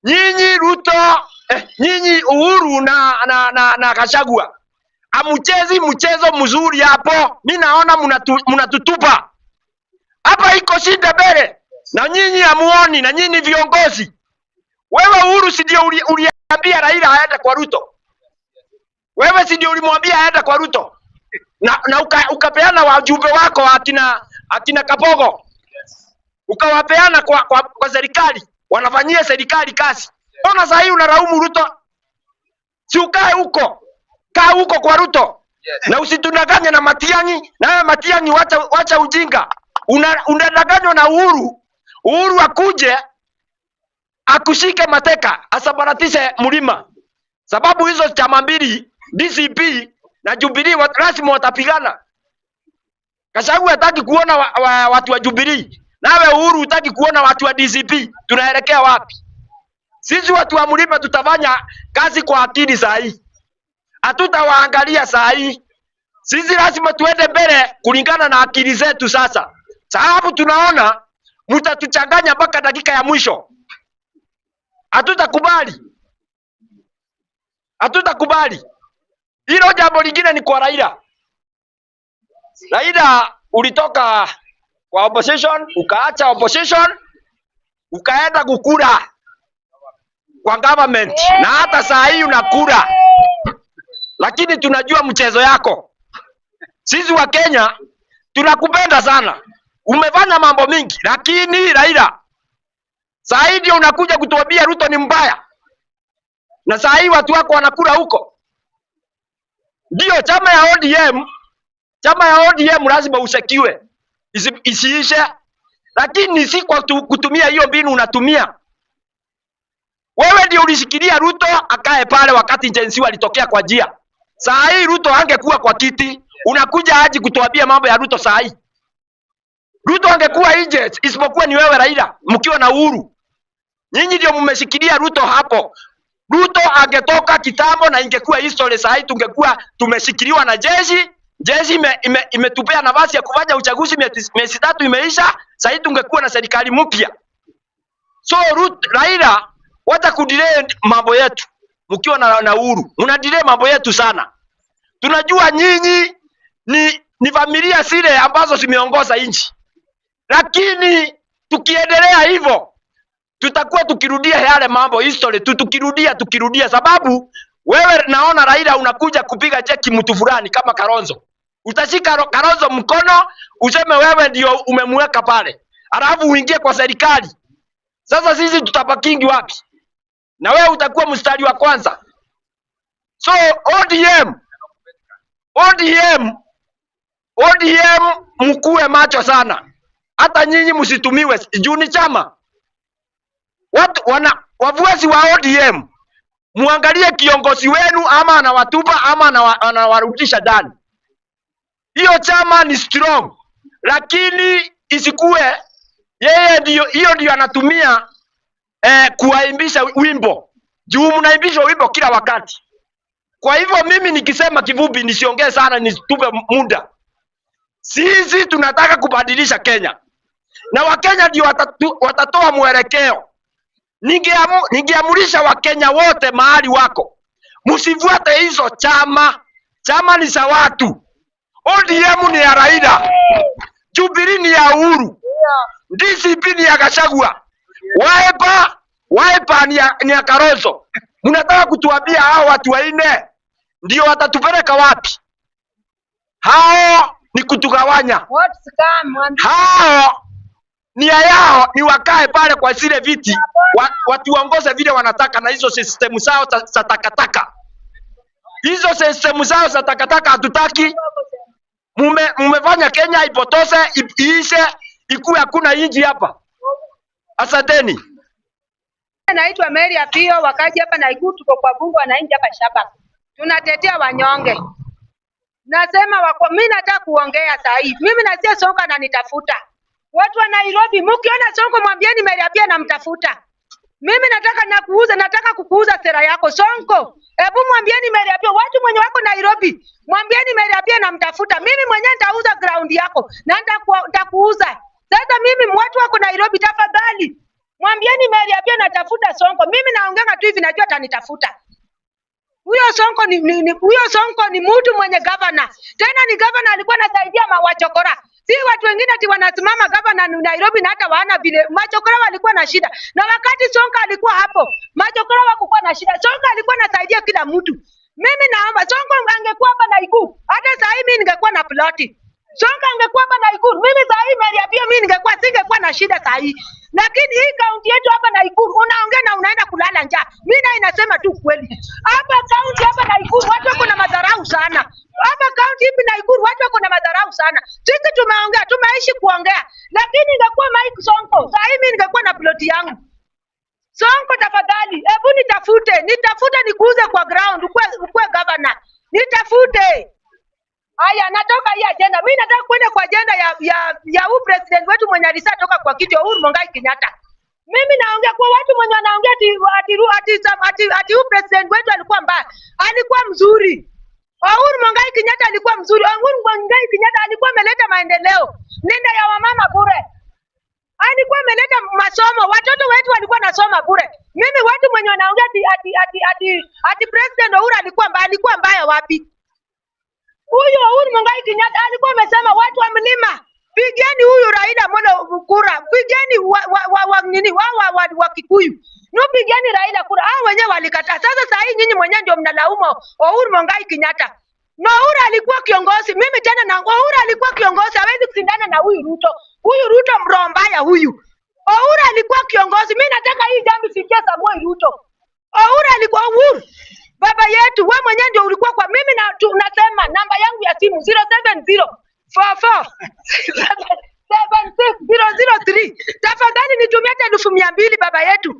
[SPEAKER 5] nyinyi Ruto, nyinyi Uhuru na Gachagua amuchezi mchezo mzuri hapo. Mimi naona mnatutupa hapa, iko shida mbele na nyinyi hamuoni, na nyinyi viongozi. Wewe Uhuru si ndio uliambia Raila aende kwa Ruto? Wewe si ndio ulimwambia aende kwa Ruto? Na ukapeana wajumbe wako akina Kabogo. Ukawapeana kwa serikali, wanafanyia serikali kazi. Mbona sasa hii unalaumu Ruto? Si ukae huko. Kaa huko kwa Ruto. Na usitudanganye na Matiang'i. Na wewe Matiang'i wacha ujinga. Unadanganywa na Uhuru. Uhuru akuje akushike mateka, asabaratishe mlima. Sababu hizo chama mbili, DCP na Jubilee, lazima watapigana. Gachagua hataki kuona watu wa Jubilee. Nawe Uhuru hutaki kuona watu wa DCP. Tunaelekea wapi? Sisi watu wa mlima tutafanya kazi kwa akili saa hii. Hatutawaangalia saa hii. Sisi lazima tuende mbele kulingana na akili zetu sasa. Sababu tunaona mtatuchanganya mpaka dakika ya mwisho. Hatutakubali. Hatutakubali. Hilo jambo lingine ni kwa Raila. Raila ulitoka kwa opposition, ukaacha opposition, ukaenda kukura kwa government, na hata saa hii unakura. Lakini tunajua mchezo yako. Sisi wa Kenya tunakupenda sana. Umefanya mambo mingi, lakini Raila saa hii ndio unakuja kutuambia Ruto ni mbaya. Na saa hii watu wako wanakula huko. Ndio chama ya ODM, chama ya ODM lazima usekiwe. Isiishe. Lakini si kwa kutumia hiyo mbinu unatumia. Wewe ndio ulishikilia Ruto akae pale wakati Gen Z walitokea kwa njia. Saa hii Ruto angekuwa kwa kiti, unakuja aje kutuambia mambo ya Ruto saa hii? Ruto angekuwa nje isipokuwa ni wewe Raila mkiwa na Uhuru. Nyinyi ndio mmeshikilia Ruto hapo. Ruto angetoka kitambo na ingekuwa history saa hii tungekuwa tumeshikiliwa na jeshi. Jeshi imetupea nafasi ya kufanya uchaguzi miezi 3 imeisha, saa hii tungekuwa na serikali mpya. So Ruto, Raila wacha kudelay mambo yetu mkiwa na Uhuru. Mna delay mambo yetu sana. Tunajua nyinyi ni familia zile ambazo zimeongoza nchi. Lakini tukiendelea hivyo tutakuwa tukirudia yale mambo history tu, tukirudia sababu wewe naona Raila unakuja kupiga cheki mtu fulani kama Kalonzo. Utashika Kalonzo mkono useme wewe ndio umemweka pale. Alafu uingie kwa serikali. Sasa sisi tutapakingi wapi? Na wewe utakuwa mstari wa kwanza. So ODM mkuwe macho sana. Hata nyinyi msitumiwe juu ni chama. Watu wana wafuasi wa ODM, muangalie kiongozi wenu, ama anawatupa ama anawarudisha ndani. Hiyo chama ni strong, lakini isikue yeye ndio hiyo ndio anatumia kuwaimbisha wimbo juu mnaimbishwa wimbo kila wakati. Kwa hivyo mimi nikisema kivupi, nisiongee sana, nisitupe muda. Sisi tunataka kubadilisha Kenya na Wakenya ndio watatoa mwelekeo. Ningeamurisha Wakenya wote mahali wako, msifuate hizo chama. Chama ni za watu. ODM ni ya Raila, Jubilee ni ya Uhuru, DCP ni ya Gachagua, Wiper ni ya Kalonzo. Mnataka kutuambia hao watu wanne ndio watatupeleka wapi? Hao ni kutugawanya. Hao nia yao ni wakae pale kwa zile viti watuongoze vile wanataka, na hizo sistemu zao za takataka. Hizo sistemu zao za takataka hatutaki. Mumefanya Kenya ipotose, iishe, ikuwe hakuna inji hapa. Asanteni.
[SPEAKER 6] Naitwa Mary Apio, wakaji hapa Nakuru, tuko kwa bunge wananchi hapa Shabak. Tunatetea wanyonge. Nasema wako, mimi nataka kuongea saa hii. Mimi nasikia Sonko ananitafuta. Watu wa Nairobi, mkiona Sonko mwambieni Mary Apio anamtafuta. Mimi nataka nakuuza, nataka kukuuza sera yako Sonko. Hebu mwambieni Mary Apio, watu mwenye wako Nairobi, mwambieni Mary Apio anamtafuta. Mimi mwenyewe nitauza ground yako na nitakuuza. Sasa mimi watu wako Nairobi, tafadhali mwambieni Mary Apio natafuta Sonko. Mimi naongea tu hivi, najua atanitafuta. Huyo Sonko huyo Sonko ni mtu mwenye governor. Tena ni governor alikuwa anasaidia mawachokora. Si watu wengine ati wanasimama governor ni Nairobi na hata waana vile machokora walikuwa na shida. Na wakati Sonko alikuwa hapo, machokora hawakuwa na shida. Sonko alikuwa anasaidia kila mtu. Mimi naomba Sonko angekuwa hapa Nakuru, hata saa hii mimi ningekuwa na ploti. Sonko angekuwa hapa Nakuru, mimi saa hii Mary Apio mimi ningekuwa singekuwa na shida saa hii. Lakini hii kaunti yetu hapa Nakuru unaongea na unaenda kulala njaa. Mimi naye nasema tu kweli. Hapa kaunti hapa Nakuru watu wako na madharau sana. Hapa kaunti hii Nakuru watu wako na madharau sana. Sisi tumeongea, tumeishi kuongea. Lakini ingekuwa Mike Sonko, saa hii mimi ningekuwa na ploti yangu. Sonko tafadhali, hebu nitafute, nikuuze kwa ground, ukue governor. Nitafute. Haya, natoka hii agenda. Mimi nataka kwenda kwa agenda ya huu president wetu mwenye alishatoka kwa kiti, Uhuru Muigai Kenyatta. Mimi naongea kwa watu mwenye wanaongea ati huu president wetu alikuwa mbaya. Alikuwa mzuri. Uhuru Muigai Kenyatta alikuwa mzuri. Uhuru Muigai Kenyatta alikuwa ameleta maendeleo. Nenda ya wamama bure. Alikuwa ameleta masomo, watoto wetu walikuwa nasoma bure. Mimi watu mwenye wanaongea ati president Uhuru alikuwa mbaya wapi? Huyu Uhuru Muigai Kenyatta alikuwa amesema watu wa mlima, pigeni huyu Raila Amolo kura, pigeni wa Kikuyu. No, pigeni Raila kura. Hao wenyewe walikataa. Sasa saa hii nyinyi mwenyewe ndio mnalaumu Uhuru Muigai Kenyatta. No, Uhuru alikuwa kiongozi. Mimi tena na Uhuru alikuwa kiongozi, hawezi kushindana na huyu Ruto. Huyu Ruto mroho mbaya huyu. Uhuru alikuwa kiongozi. Mimi nataka hii jambo ifikie Samuel Ruto. Uhuru alikuwa Uhuru baba yetu, wewe mwenyewe ndio ulikuwa kwa mimi na tunasema namba yangu ya simu 070 44 76003. Tafadhali nitumie hata 200,000 baba yetu.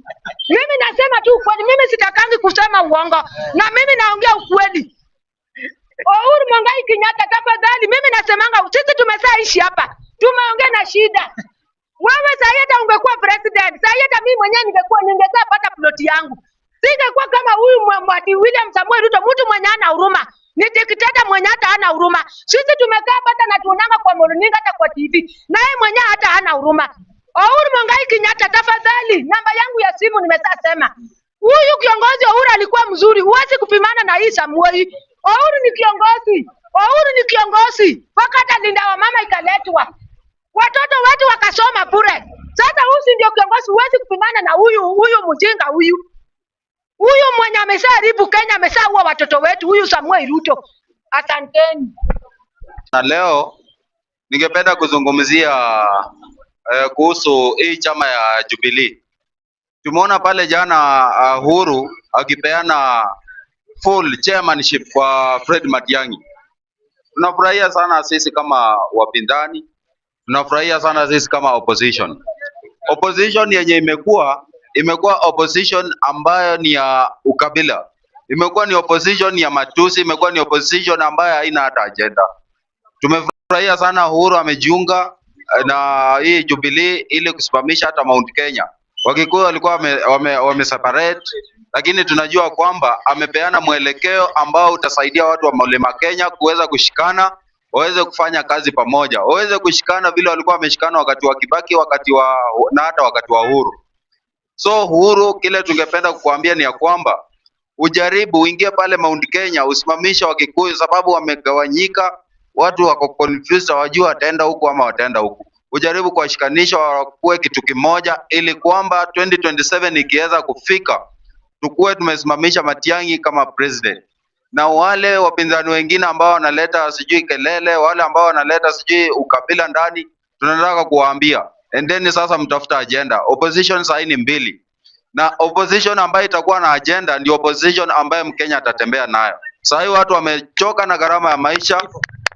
[SPEAKER 6] Mimi nasema tu ukweli, mimi sitakangi kusema uongo na mimi naongea ukweli. Uhuru Muigai Kenyatta tafadhali, mimi nasemanga sisi tumesaishi hapa, tumeongea na shida. Wewe sasa hata ungekuwa president, sasa hata mimi mwenyewe ningekuwa ploti yangu. Singekuwa kama huyu William Samuel Ruto, mtu mwenye hana huruma. Ni dikteta mwenye hata hana huruma. Sisi tumekaa hata na tuonanga kwa runinga hata kwa TV. Na yeye mwenye hata hana huruma. Uhuru Muigai Kenyatta tafadhali, namba yangu ya simu nimesasema. Huyu kiongozi Uhuru alikuwa mzuri, huwezi kupimana na hii Samuel. Uhuru ni kiongozi. Uhuru ni kiongozi. Mpaka hata linda wa mama ikaletwa. Watoto wetu wakasoma bure. Sasa huyu si ndio kiongozi, huwezi kupimana na huyu mjinga huyu. Huyu mwenye ameshaharibu Kenya, ameshaua watoto wetu, huyu Samuel Ruto. Asanteni.
[SPEAKER 7] Na leo ningependa kuzungumzia kuhusu hii chama ya Jubilee. Tumeona pale jana Uhuru akipeana full chairmanship kwa Fred Matiang'i. Tunafurahia sana sisi kama wapinzani, tunafurahia sana sisi kama opposition. Opposition yenye imekuwa Imekuwa opposition ambayo ni ya ukabila, imekuwa ni opposition ya matusi, imekuwa ni opposition ambayo haina hata agenda. Tumefurahia sana Uhuru amejiunga na hii Jubilee ili kusimamisha hata Mount Kenya. Wakikuyu walikuwa wame separate, lakini tunajua kwamba amepeana mwelekeo ambao utasaidia watu wa Mlima Kenya kuweza kushikana, waweze kufanya kazi pamoja, waweze kushikana vile walikuwa wameshikana wakati wa Kibaki, wakati wa na hata wakati wa Uhuru. So Uhuru, kile tungependa kukuambia ni ya kwamba ujaribu uingie pale Mount Kenya usimamishe Wakikuyu, sababu wamegawanyika, watu wako confused, hawajui wataenda huku ama wataenda huku. Ujaribu kuwashikanisha wakuwe kitu kimoja, ili kwamba 2027 ikiweza kufika tukuwe tumesimamisha Matiang'i kama president, na wale wapinzani wengine ambao wanaleta sijui kelele, wale ambao wanaleta sijui ukabila ndani, tunataka kuwaambia endeni sasa mtafuta agenda. Opposition sahii ni mbili, na opposition ambayo itakuwa na agenda ndio opposition ambayo Mkenya atatembea nayo. Sahii watu wamechoka na gharama ya maisha,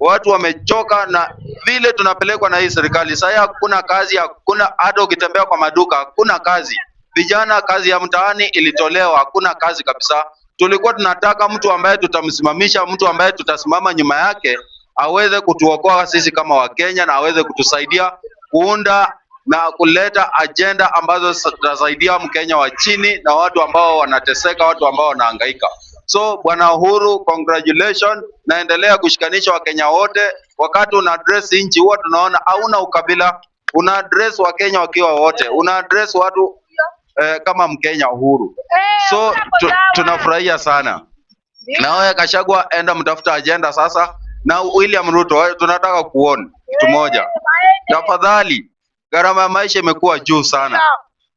[SPEAKER 7] watu wamechoka na vile tunapelekwa na hii serikali. Sahii hakuna kazi, hakuna hata ukitembea kwa maduka hakuna kazi. Vijana kazi ya mtaani ilitolewa, hakuna kazi kabisa. Tulikuwa tunataka mtu ambaye tutamsimamisha, mtu ambaye tutasimama nyuma yake aweze kutuokoa sisi kama Wakenya na aweze kutusaidia kuunda na kuleta agenda ambazo zitasaidia Mkenya wa chini na watu ambao wanateseka, watu ambao wanahangaika. So Bwana Uhuru, congratulations, naendelea kushikanisha Wakenya wote. Wakati una address nchi huwa tunaona hauna ukabila, una address Wakenya wakiwa wote, una address watu kama Mkenya Uhuru. So tunafurahia sana. Na wewe Gachagua, enda mtafuta agenda sasa. Na William Ruto, wewe tunataka kuona kitu moja. Tafadhali, gharama ya maisha imekuwa juu sana,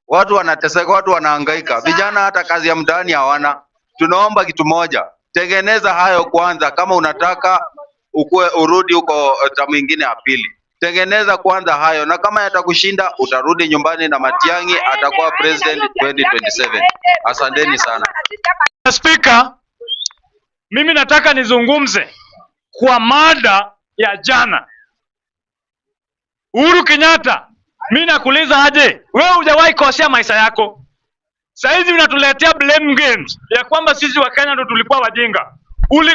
[SPEAKER 7] watu wanateseka, watu wanahangaika, vijana hata kazi ya mtaani hawana. Tunaomba kitu moja, tengeneza hayo kwanza. Kama unataka ukue urudi huko tamu ingine ya pili, tengeneza kwanza hayo, na kama yatakushinda utarudi nyumbani na Matiang'i atakuwa president 2027. Asanteni sana.
[SPEAKER 1] Spika, mimi nataka nizungumze kwa mada ya jana. Uhuru Kenyatta, mimi nakuuliza aje, wewe hujawahi kosea maisha yako. Saizi unatuletea blame games ya kwamba sisi wa Kenya ndo tulikuwa wajinga.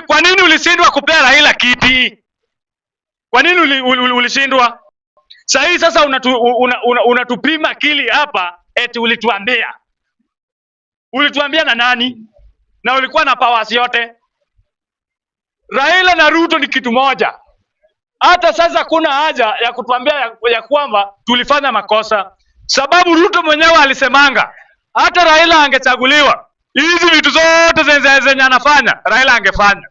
[SPEAKER 1] Kwa nini ulishindwa kupea Raila kiti? Kwa nini ulishindwa? Saizi sasa unatupima akili hapa eti ulituambia. Ulituambia na nani? Na ulikuwa na powers yote. Raila na Ruto ni kitu moja. Hata sasa kuna haja ya kutuambia ya kwamba tulifanya makosa, sababu Ruto mwenyewe alisemanga hata Raila angechaguliwa hizi vitu zote zenye anafanya Raila angefanya.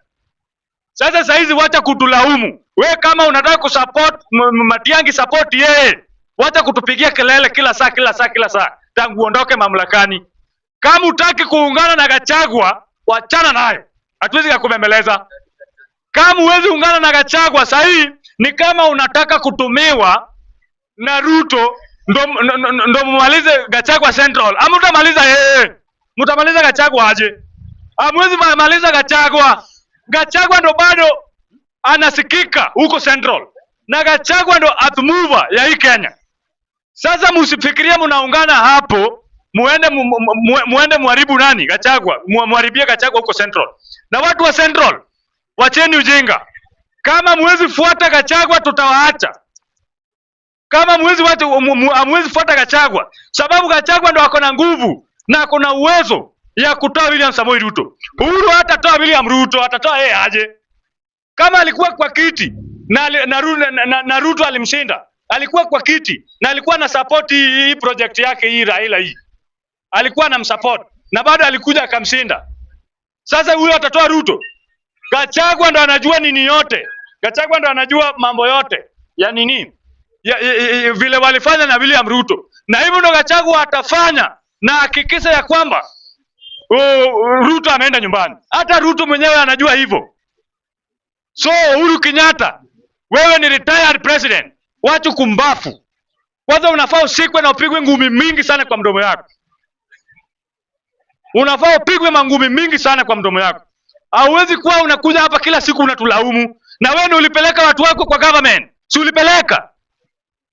[SPEAKER 1] Sasa saizi wacha kutulaumu. We kama unataka kusupport Matiang'i, support yeye. Wacha kutupigia kelele kila saa kila saa kila saa tangu uondoke mamlakani. Kama hutaki kuungana na Gachagua, wachana naye, hatuwezi kukubembeleza. Kama huwezi ungana na Gachagua sahii, ni kama unataka kutumiwa na Ruto ndo mumalize Gachagua Central. Ama utamaliza yeye? Mtamaliza Gachagua aje? Hamwezi maliza Gachagua. Gachagua ndo bado anasikika huko Central, na Gachagua ndo earth mover ya hii Kenya. Sasa msifikirie mnaungana hapo muende muende muharibu nani Gachagua, muharibie Gachagua huko Central. Na watu wa Central, wacheni ujinga. Kama muwezi fuata Gachagua tutawaacha. Kama muwezi watu hamwezi fuata Gachagua, sababu Gachagua ndo ako na nguvu na ako na uwezo ya kutoa William Samoei Ruto. Uhuru hatatoa William Ruto, atatoa yeye aje? Kama alikuwa kwa kiti na Ruto alimshinda, alikuwa kwa kiti na alikuwa na support hii project yake hii Raila hii, alikuwa anamsupport na bado alikuja akamshinda. Sasa huyo atatoa Ruto? Gachagua ndo anajua nini yote. Gachagua ndo anajua mambo yote ya nini ya vile walifanya na William Ruto, na hivyo ndo Gachagua atafanya na hakikisha ya kwamba Ruto ameenda nyumbani. Hata Ruto mwenyewe anajua hivyo. So Uhuru Kenyatta, wewe ni retired president, wacha kumbafu. Kwanza unafaa usikwe na upigwe ngumi mingi sana kwa mdomo yako. Unafaa upigwe mangumi mingi sana kwa mdomo yako. Hauwezi kuwa unakuja hapa kila siku unatulaumu. Na wewe ndio ulipeleka watu wako kwa government. Si ulipeleka?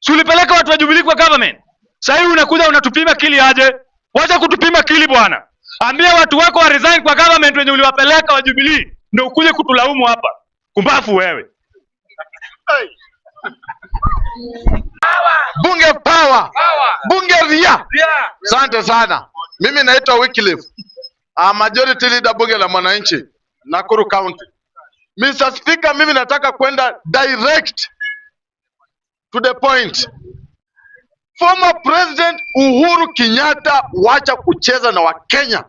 [SPEAKER 1] Si ulipeleka watu wa Jubilee kwa government? Sasa hivi unakuja unatupima kili aje? Wacha kutupima kili bwana. Ambia watu wako wa resign kwa government wenye uliwapeleka wa Jubilee ndio ukuje kutulaumu hapa. Kumbafu wewe.
[SPEAKER 2] Bunge power. Bunge ria. Asante sana. Mimi naitwa Wycliffe. Majority leader bunge la mwananchi Nakuru County. Mr. Speaker, mimi nataka kwenda direct to the point. Former President Uhuru Kenyatta, wacha kucheza na Wakenya.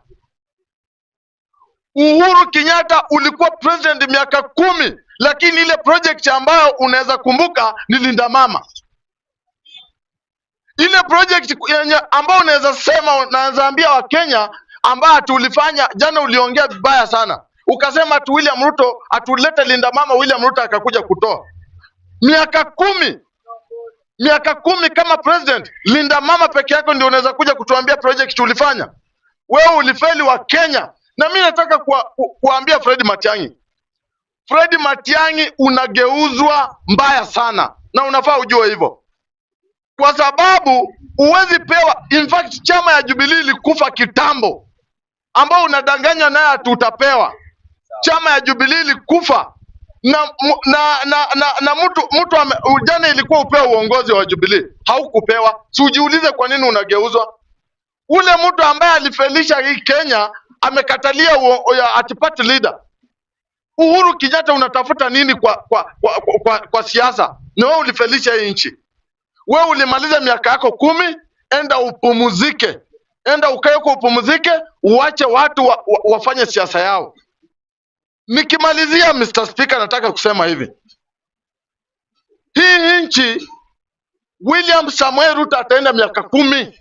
[SPEAKER 2] Uhuru Kenyatta ulikuwa president miaka 10, lakini ile project ambayo unaweza kumbuka ni Linda Mama. Ile project yenye ambayo unaweza sema, unaweza ambia Wakenya ambayo tulifanya jana, uliongea vibaya sana. Ukasema ati William Ruto atulete Linda Mama, William Ruto akakuja kutoa. Miaka 10. Miaka 10 kama president, Linda Mama peke yako ndio unaweza kuja kutuambia project ulifanya. Wewe ulifeli wa Kenya. Na mimi nataka kuambia Fred Matiang'i. Fred Matiang'i unageuzwa mbaya sana na unafaa ujue hivyo. Kwa sababu huwezi pewa, in fact chama ya Jubilee ilikufa kitambo, ambao unadanganya naye ati utapewa. Chama ya Jubilee ilikufa na mtu jana ilikuwa upewe uongozi wa Jubilee, haukupewa. Si ujiulize kwa nini unageuzwa? Ule mtu ambaye alifelisha hii Kenya amekatalia ati party leader. Uhuru Kenyatta unatafuta nini kwa siasa? Na wewe ulifelisha hii nchi. Wewe ulimaliza miaka yako 10, enda upumzike. Enda ukae huko upumzike, uache watu wafanye siasa yao. Nikimalizia Mr. Speaker, nataka kusema hivi. Hii nchi William Samoei Ruto ataenda miaka 10.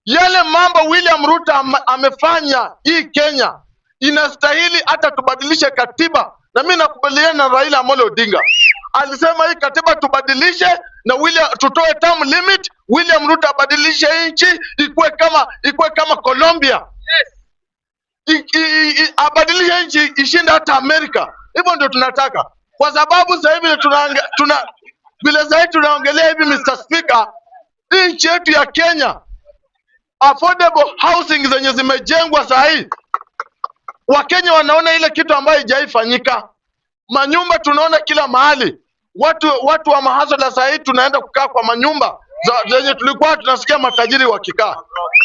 [SPEAKER 2] Yale mambo William Ruto amefanya hii Kenya inastahili hata tubadilishe katiba. Na mimi nakubaliana na Raila Amolo Odinga. Alisema hii katiba tubadilishe na William, tutoe term limit, William Ruto abadilishe nchi ikuwe kama Colombia. Yes. Abadilishe nchi ishinde hata Amerika. Hivyo ndio tunataka. Kwa sababu sasa hivi vile sasa hivi tunaongelea hivi Mr. Speaker, nchi yetu ya Kenya affordable housing zenye zimejengwa saa hii, Wakenya wanaona ile kitu ambayo haijaifanyika. Manyumba tunaona kila mahali. Watu wa mahasala saa hii tunaenda kukaa kwa manyumba zenye tulikuwa tunasikia matajiri wakikaa.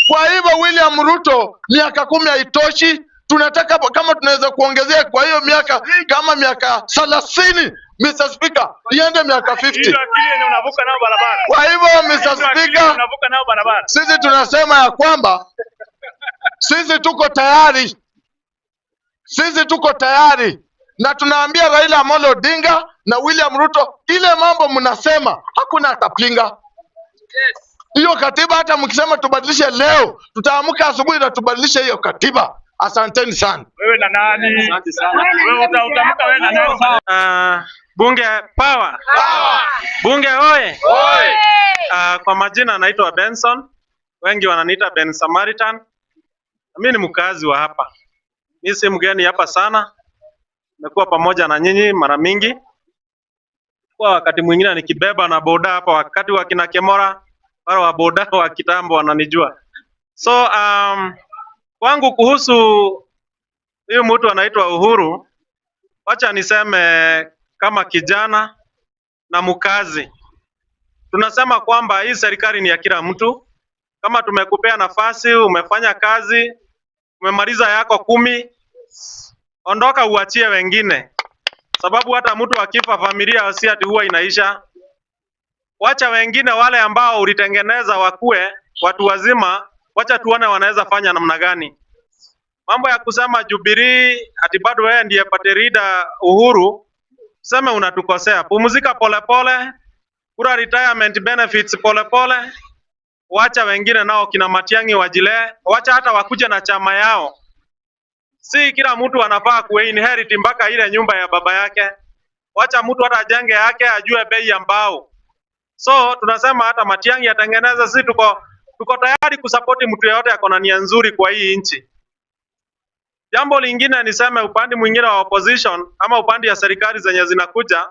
[SPEAKER 2] Kwa hivyo William Ruto miaka 10 haitoshi. Tunataka kama tunaweza kuongezea kwa hiyo miaka kama miaka 30 Mr. Speaker, iende miaka 50.
[SPEAKER 1] Hiyo akili yenye unavuka nayo barabara.
[SPEAKER 2] Kwa hivyo Mr. Speaker,
[SPEAKER 1] unavuka nayo barabara.
[SPEAKER 2] Sisi tunasema ya kwamba sisi tuko tayari. Sisi tuko tayari. Na tunaambia Raila Amolo Odinga na William Ruto, ile mambo mnasema hakuna atapinga. Hiyo katiba hata mkisema tubadilishe leo, tutaamka asubuhi na tubadilishe hiyo katiba. Asanteni sana.
[SPEAKER 1] Wewe na nani?
[SPEAKER 5] Asante sana.
[SPEAKER 1] Wewe utaamka wewe na nani?
[SPEAKER 3] Bunge power. Bunge oye. Kwa majina naitwa Benson. Wengi wananiita Ben Samaritan. Mimi ni mkazi wa hapa. Mimi si mgeni hapa sana. Nimekuwa pamoja na nyinyi mara mingi. Kwa wakati mwingine nikibeba na boda hapa, wakati wa kina Kemora, wale wa boda wa kitambo wananijua. So kwangu kuhusu huyu mtu anaitwa Uhuru, wacha niseme kama kijana na mkazi. Tunasema kwamba hii serikali ni ya kila mtu. Kama tumekupea nafasi, umefanya kazi, umemaliza yako 10, ondoka uachie wengine. Sababu hata mtu akifa familia si ati huwa inaisha. Wacha wengine wale ambao ulitengeneza wakue watu wazima, wacha tuone wanaweza fanya namna gani. Mambo ya kusema Jubilee ati bado wewe ndiye party leader Uhuru, sema unatukosea. Pumzika polepole, kula retirement benefits polepole. Wacha wengine nao kina Matiang'i wajilee, wacha hata wakuje na chama yao. Si kila mtu anafaa kuinherit mpaka ile nyumba ya baba yake. Wacha mtu hata ajenge yake, ajue bei ya mbao. So tunasema hata Matiang'i atengeneze, si tuko tayari kusapoti mtu yeyote ako na nia nzuri kwa hii nchi. Jambo lingine niseme upande mwingine wa opposition ama upande ya serikali zenye zinakuja.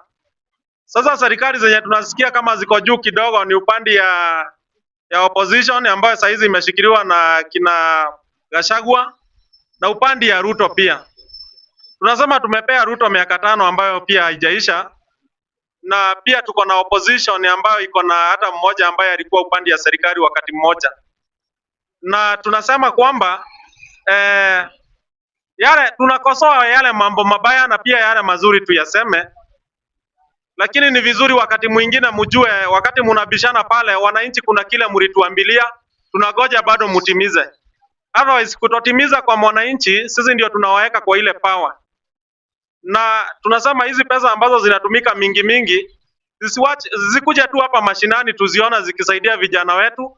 [SPEAKER 3] Sasa serikali zenye tunasikia kama ziko juu kidogo ni upande ya ya opposition ambayo saa hizi imeshikiliwa na kina Gachagua na upande ya Ruto pia. Tunasema tumepea Ruto miaka 5 ambayo pia haijaisha, na pia tuko na opposition ambayo iko na hata mmoja ambaye alikuwa upande ya serikali wakati mmoja, na tunasema kwamba yale tunakosoa yale mambo mabaya na pia yale mazuri tuyaseme, lakini ni vizuri wakati mwingine mjue, wakati munabishana pale, wananchi, kuna kile mlituambilia, tunagoja bado mutimize. Otherwise kutotimiza kwa mwananchi, sisi ndio tunawaweka kwa ile power. Na tunasema hizi pesa ambazo zinatumika mingi mingi zisikuja tu hapa mashinani tuziona zikisaidia vijana wetu.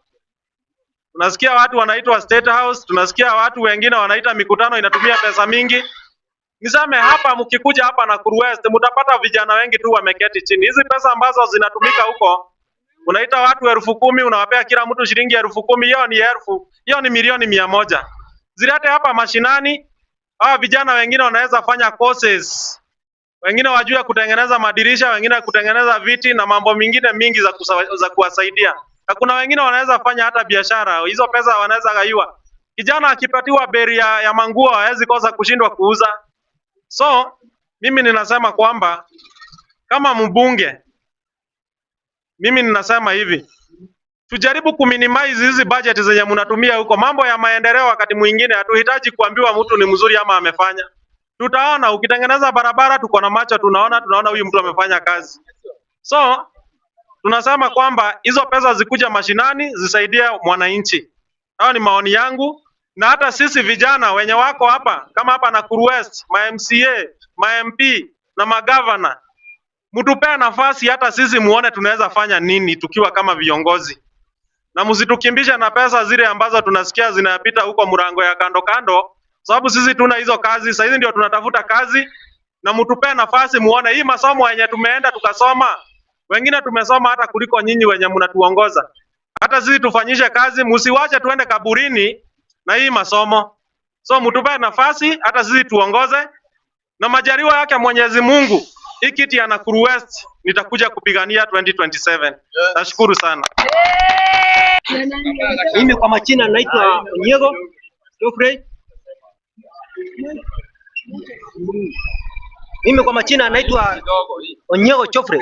[SPEAKER 3] Tunasikia watu wanaitwa State House, tunasikia watu wengine wanaita mikutano inatumia pesa mingi. Niseme hapa, mkikuja hapa Nakuru West mtapata vijana wengi tu wameketi chini. Hizi pesa ambazo zinatumika huko, unaita watu 10,000, unawapea kila mtu shilingi 10,000, hiyo ni elfu, hiyo ni 100,000,000. Zilete hapa mashinani, hawa vijana wengine wanaweza fanya courses, wengine wajue kutengeneza madirisha, wengine kutengeneza viti na mambo mengine mingi za kuwasaidia. Na kuna wengine wanaweza fanya hata biashara, hizo pesa wanaweza gaiwa. Kijana akipatiwa beri ya manguo hawezi kosa kushindwa kuuza. So mimi ninasema kwamba kama mbunge, mimi ninasema hivi, tujaribu kuminimize hizi budget zenye mnatumia huko. Mambo ya maendeleo wakati mwingine hatuhitaji kuambiwa mtu ni mzuri ama amefanya. Tutaona ukitengeneza barabara, tuko na macho, tunaona huyu mtu amefanya kazi. So tunasema kwamba hizo pesa zikuja mashinani zisaidie mwananchi. Hayo ni maoni yangu, na hata sisi vijana wenye wako hapa kama hapa Nakuru West, ma MCA, ma MP na magavana, mtupee nafasi hata sisi muone tunaweza fanya nini tukiwa kama viongozi, na msitukimbishe na pesa zile ambazo tunasikia zinapita huko mlango ya kando kando, sababu sisi tuna hizo kazi. Sasa hizi ndio tunatafuta kazi, na mtupee nafasi muone hii masomo yenye tumeenda tukasoma, wengine tumesoma hata kuliko nyinyi wenye mnatuongoza. Hata sisi tufanyishe kazi, msiwache tuende kaburini na hii masomo. So mtupee nafasi hata sisi tuongoze, na majaliwa yake Mwenyezi Mungu, hii kiti ya Nakuru West nitakuja kupigania 2027. Nashukuru sana.
[SPEAKER 4] Mimi kwa majina naitwa Onyego Geoffrey. Mimi kwa majina naitwa Onyego Geoffrey.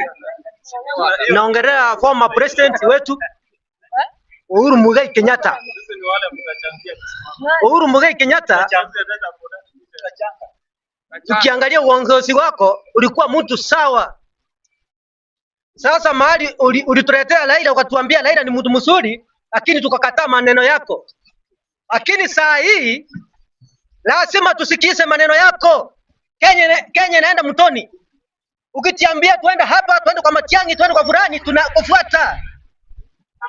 [SPEAKER 4] Naongelea former president wetu Uhuru Muigai Kenyatta. Uhuru Muigai Kenyatta, ukiangalia uongozi wako ulikuwa mtu sawa. Sasa mahali ulituletea Raila ukatuambia Raila ni mtu mzuri, lakini tukakataa maneno yako. Lakini saa hii lazima tusikize maneno yako. Kenya inaenda mtoni. Ukitiambia tuende hapa, tuende kwa Matiang'i, tuende kwa Furani, tunakufuata.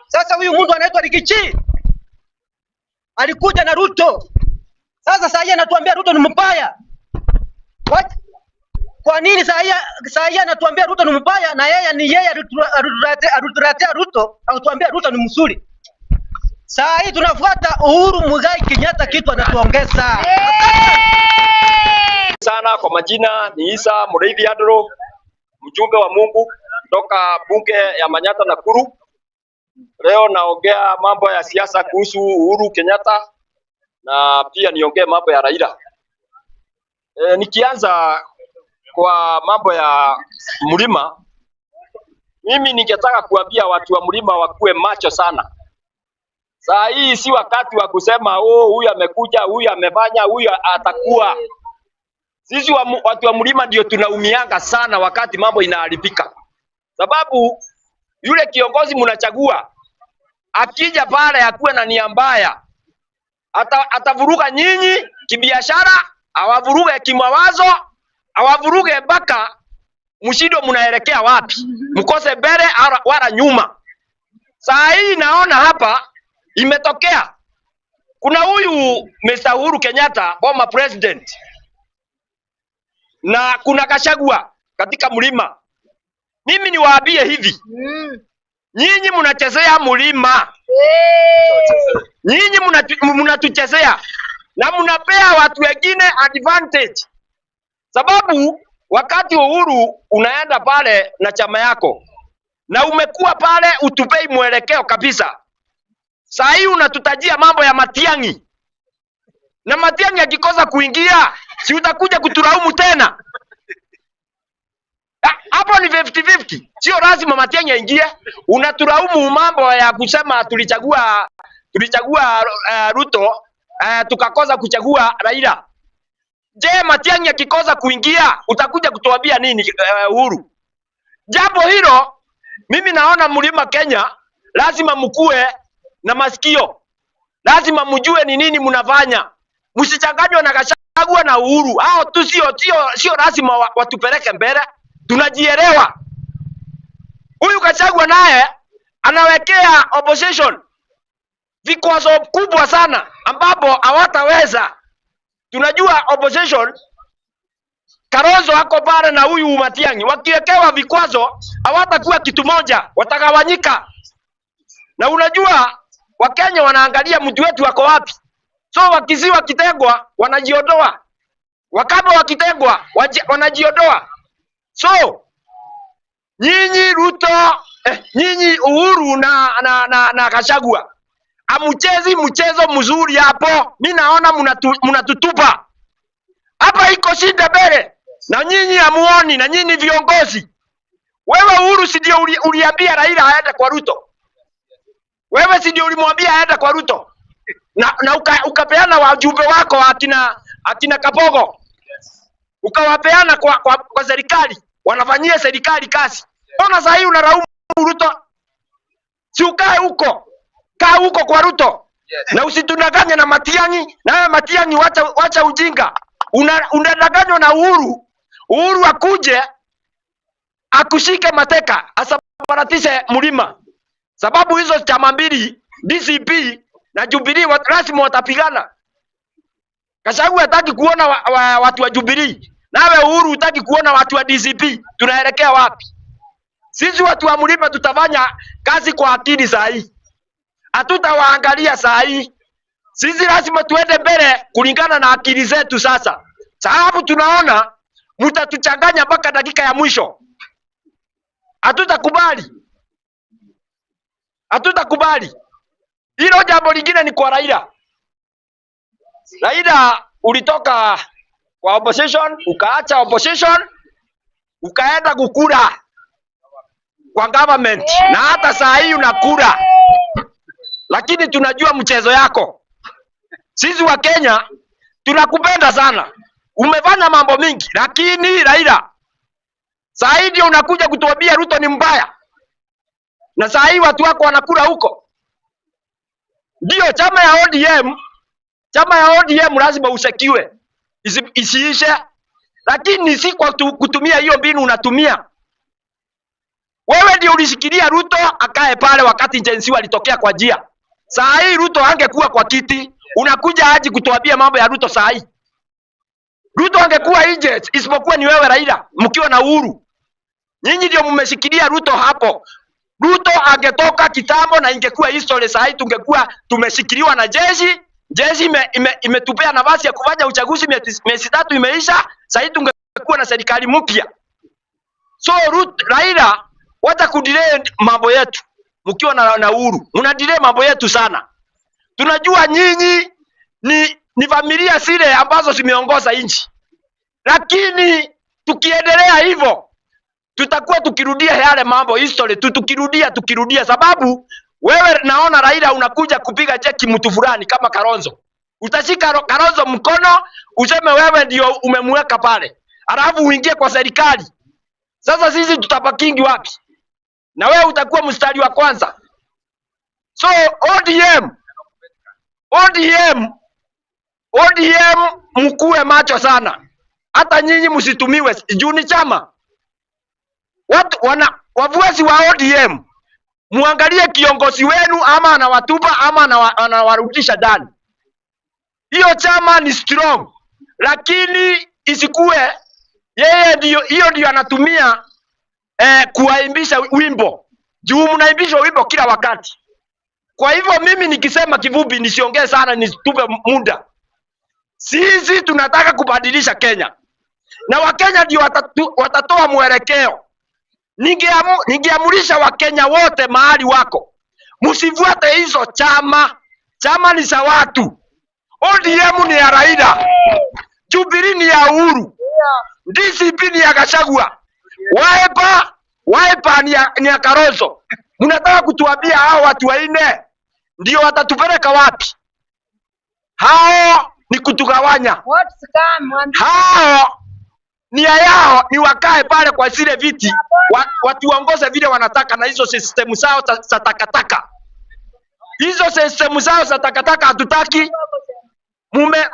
[SPEAKER 4] Sasa huyu mtu anaitwa Rikichi alikuja na Ruto. Sasa saa hii anatuambia Ruto ni mbaya. Kwa nini saa hii anatuambia Ruto ni mbaya na yeye ni yeye alituletea Ruto, alituambia Ruto ni mzuri. Saa hii tunafuata Uhuru Muigai Kenyatta, kitu anatuongeza.
[SPEAKER 5] Sana kwa majina ni Isa Mureithi Andrew, mjumbe wa Mungu kutoka bunge ya Manyatta Nakuru. Leo naongea mambo ya siasa kuhusu Uhuru Kenyatta na pia niongee mambo ya Raila. Nikianza kwa mambo ya mlima, mimi ningetaka kuambia watu wa mlima wakuwe macho sana. Saa hii si wakati wa kusema oh, huyu amekuja, huyu amefanya, huyu atakuwa. Sisi watu wa mlima ndio tunaumianga sana wakati mambo inaharibika. Sababu yule kiongozi mnachagua akija pale akuwe na nia mbaya, atavuruga nyinyi kibiashara, awavuruge kimawazo, awavuruge mpaka mshindo mnaelekea wapi, mkose mbele wala nyuma. Saa hii naona hapa imetokea kuna huyu Mr. Uhuru Kenyatta former president na kuna Gachagua katika mlima. Mimi niwaambie hivi, nyinyi mnachezea mlima, nyinyi mnatuchezea na mnapea watu wengine advantage. Sababu wakati Uhuru unaenda pale na chama yako na umekuwa pale utupei mwelekeo kabisa, Saa hii unatutajia mambo ya Matiang'i, na Matiang'i akikosa kuingia, si utakuja kutulaumu tena? Hapo ni 50-50, sio lazima Matiang'i aingie. Unatulaumu mambo ya kusema tulichagua Ruto, tukakosa kuchagua Raila. Je, Matiang'i akikosa kuingia utakuja kutuambia nini, Uhuru? Jambo hilo mimi naona Mlima Kenya lazima mkue na masikio, lazima mjue ni nini mnafanya, msichanganywe na Gachagua na Uhuru. Hao tu sio lazima watupeleke mbele, tunajielewa. Huyu Gachagua naye anawekea opposition vikwazo kubwa sana ambapo hawataweza. Tunajua opposition, Kalonzo ako pale na huyu Matiang'i, wakiwekewa vikwazo hawatakuwa kitu moja, watagawanyika. Na unajua Wakenya wanaangalia mtu wetu ako wapi, so Wakisii wakitegwa wanajiondoa, Wakamba wakitegwa wanajiondoa. So nyinyi Ruto, nyinyi Uhuru na Gachagua amuchezi mchezo mzuri hapo. Mi naona mnatutupa hapa, iko shida mbele na nyinyi hamuoni, na nyinyi viongozi. Wewe Uhuru, si ndio uliambia Raila aende kwa Ruto? Wewe si ndio ulimwambia aende kwa Ruto na ukapeana wajumbe wako akina Kabogo, ukawapeana kwa serikali, wanafanyia serikali kazi. Mbona sasa hii unalaumu Ruto? Si ukae huko, kaa huko kwa Ruto na usitudanganye na Matiang'i. Na wewe Matiang'i, wacha ujinga. Unadanganywa na Uhuru. Uhuru akuje akushike mateka asambaratishe mlima, sababu hizo chama mbili DCP na Jubilee lazima watapigana. Gachagua hataki kuona watu wa Jubilee, nawe Uhuru hutaki kuona watu wa DCP. Tunaelekea wapi? Sisi watu wa mlima tutafanya kazi kwa akili saa hii, hatutawaangalia saa hii. Sisi lazima tuende mbele kulingana na akili zetu sasa, sababu tunaona mtatuchanganya mpaka dakika ya mwisho. Hatutakubali, hatutakubali. Hilo jambo lingine ni kwa Raila. Raila, ulitoka kwa opposition, ukaacha opposition, ukaenda kukula kwa government, na hata saa hii unakula, lakini tunajua mchezo yako. Sisi wa Kenya tunakupenda sana, umefanya mambo mingi, lakini Raila, saa hii ndio unakuja kutuambia Ruto ni mbaya, na saa hii watu wako wanakula huko. Ndio chama ya ODM, chama ya ODM lazima usekiwe isiishe, lakini si kwa kutumia hiyo mbinu unatumia. Wewe ndio ulishikilia Ruto akae pale wakati Gen Z walitokea kwa njia. Saa hii Ruto angekuwa kwa kiti, unakuja aje kutuambia mambo ya Ruto saa hii? Ruto angekuwa nje, isipokuwa ni wewe Raila mkiwa na Uhuru. Nyinyi ndio mmeshikilia Ruto hapo. Ruto angetoka kitambo na ingekuwa history saa hii tungekuwa tumeshikiliwa na jeshi. Jeshi imetupea nafasi ya kufanya uchaguzi miezi 3 imeisha, saa hii tungekuwa na serikali mpya. So Ruto, Raila, wacha kudelay mambo yetu mkiwa na Uhuru. Mna delay mambo yetu sana. Tunajua nyinyi ni familia zile ambazo zimeongoza nchi. Lakini tukiendelea hivyo tutakuwa tukirudia yale mambo history tu, tukirudia, sababu wewe naona Raila unakuja kupiga cheki mtu fulani kama Kalonzo. Utashika Kalonzo mkono useme wewe ndio umemweka pale, alafu uingie kwa serikali. Sasa sisi tutapakingi wapi? Na wewe utakuwa mstari wa kwanza. So ODM mkuwe macho sana. Hata nyinyi msitumiwe juu ni chama. Watu wafuasi wa ODM muangalie kiongozi wenu, ama anawatupa ama anawarudisha ndani. Hiyo chama ni strong, lakini isikue yeye ndio, hiyo ndio anatumia kuwaimbisha wimbo. Juu mnaimbishwa wimbo kila wakati. Kwa hivyo mimi nikisema kivupi, nisiongee sana, nisitupe muda. Sisi tunataka kubadilisha Kenya, na Wakenya ndio watatoa mwelekeo. Ningeamurisha Wakenya wote mahali wako, Msifuate hizo chama. Chama ni za watu. ODM ni ya Raila, Jubilee ni ya Uhuru, DCP ni ya Gachagua, Wiper ni ya Kalonzo. Mnataka kutuambia hao watu wanne ndio watatupeleka wapi? Hao ni kutugawanya. Hao nia yao ni wakae pale kwa zile viti watuongoze vile wanataka, na hizo sistemu zao za takataka. Hizo sistemu zao za takataka hatutaki.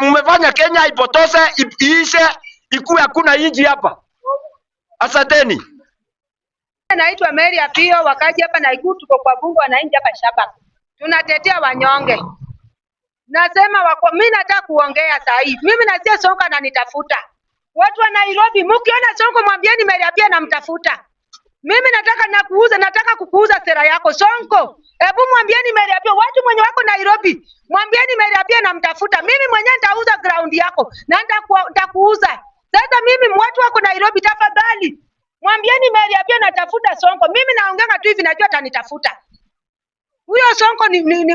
[SPEAKER 5] Mumefanya Kenya ipotose, iishe, ikuwe hakuna inji hapa. Asanteni.
[SPEAKER 6] Naitwa Mary Apio, wakaji hapa Nakuru, tuko kwa bunge wananchi hapa Shabak. Tunatetea wanyonge. Nasema wako, mimi nataka kuongea saa hii. Mimi nasikia Sonko ananitafuta. Watu wa Nairobi, mkiona Sonko mwambieni Mary Apio anamtafuta. Mimi nataka nakuuza, nataka kukuuza sera yako Sonko. Hebu mwambieni Mary Apio, watu mwenye wako Nairobi, mwambieni Mary Apio anamtafuta. Mimi mwenyewe nitauza ground yako na nitakuuza. Sasa mimi watu wako Nairobi, tafadhali mwambieni Mary Apio natafuta Sonko. Mimi naongea tu hivi, najua atanitafuta. Huyo Sonko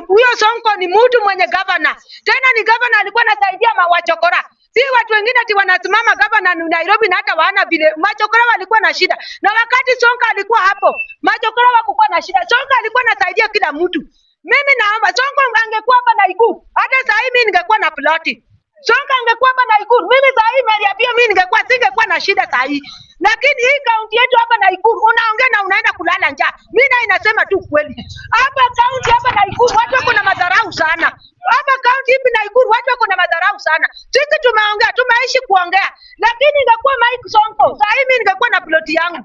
[SPEAKER 6] huyo Sonko ni mtu mwenye governor. Tena ni governor alikuwa anasaidia mawachokora. Si watu wengine ati wanasimama governor ni Nairobi na hata waana vile machokora walikuwa na shida. Na wakati Sonko alikuwa hapo, machokora hawakuwa na shida. Sonko alikuwa anasaidia kila mtu. Mimi naomba Sonko angekuwa hapa Nakuru, hata saa hii mimi ningekuwa na ploti. Sonko angekuwa hapa Nakuru, mimi saa hii Mary Apio mimi ningekuwa singekuwa na shida saa hii. Lakini hii kaunti yetu hapa Nakuru unaongea na unaenda kulala njaa. Mimi naye nasema tu kweli. Hapa kaunti hapa Nakuru watu wako na madharau sana. Hapa kaunti hii Nakuru watu wako na madharau sana. Sisi tumeongea, tumeishi kuongea. Lakini ningekuwa Mike Sonko, saa hii mimi ningekuwa na ploti yangu.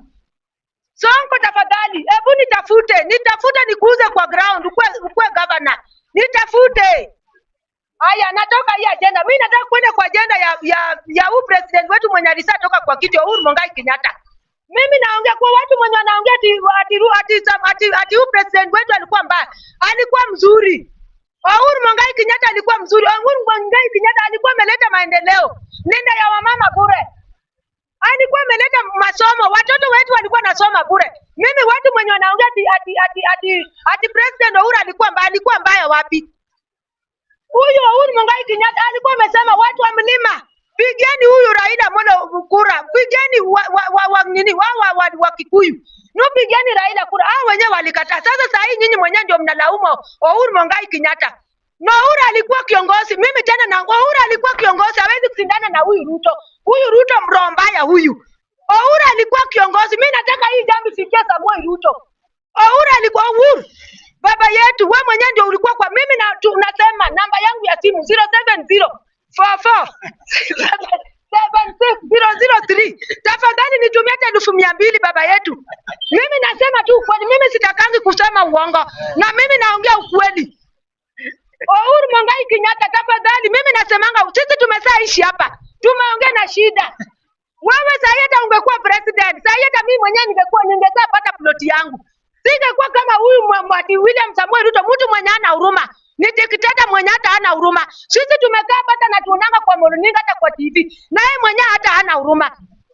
[SPEAKER 6] Sonko tafadhali, hebu nitafute nikuuze kwa ground, ukue governor. Nitafute. Haya, natoka hii agenda. Mimi nataka kwenda kwa agenda ya huu president wetu mwenye alishatoka kwa kiti, Uhuru Muigai Kenyatta. Mimi naongea kwa watu mwenye wanaongea ati huu president wetu alikuwa mbaya. Alikuwa mzuri. Uhuru Muigai Kenyatta alikuwa mzuri. Uhuru Muigai Kenyatta alikuwa ameleta maendeleo. Nenda ya wamama bure. Alikuwa ameleta masomo, watoto wetu walikuwa nasoma bure. Mimi watu mwenye wanaongea ati president Uhuru alikuwa mbaya wapi? Huyu Uhuru Muigai Kenyatta alikuwa amesema watu wa mlima, pigeni huyu Raila Amolo kura, pigeni wa Kikuyu. No, pigeni Raila kura. Hao wenyewe walikataa. Sasa saa hii nyinyi mwenyewe ndio mnalaumu Uhuru Muigai Kenyatta. Na Uhuru alikuwa kiongozi. Mimi tena na Uhuru alikuwa kiongozi, hawezi kushindana na huyu Ruto. Huyu Ruto mroho mbaya huyu. Uhuru alikuwa kiongozi. Mimi nataka hii jambo ifikie Samuel Ruto. Uhuru alikuwa Uhuru baba yetu, wewe mwenyewe ndio ulikuwa kwa mimi na tunasema namba yangu ya simu 070 44 76003. Tafadhali nitumie hata 200,000 baba yetu. Mimi nasema tu ukweli, mimi sitakangi kusema uongo na mimi naongea ukweli. Uhuru Muigai Kenyatta tafadhali, mimi nasemanga sisi tumesaishi hapa, tumeongea na shida. Wewe saa hii hata ungekuwa president, saa hii hata mimi mwenyewe ningekuwa pata ploti yangu. Singekuwa kama huyu ati William Samuel Ruto, mtu mwenye hana huruma. Ni dikteta mwenye hata hana huruma. Sisi tumekaa hata na tuonanga kwa runinga hata kwa TV. Na yeye mwenye hata hana huruma.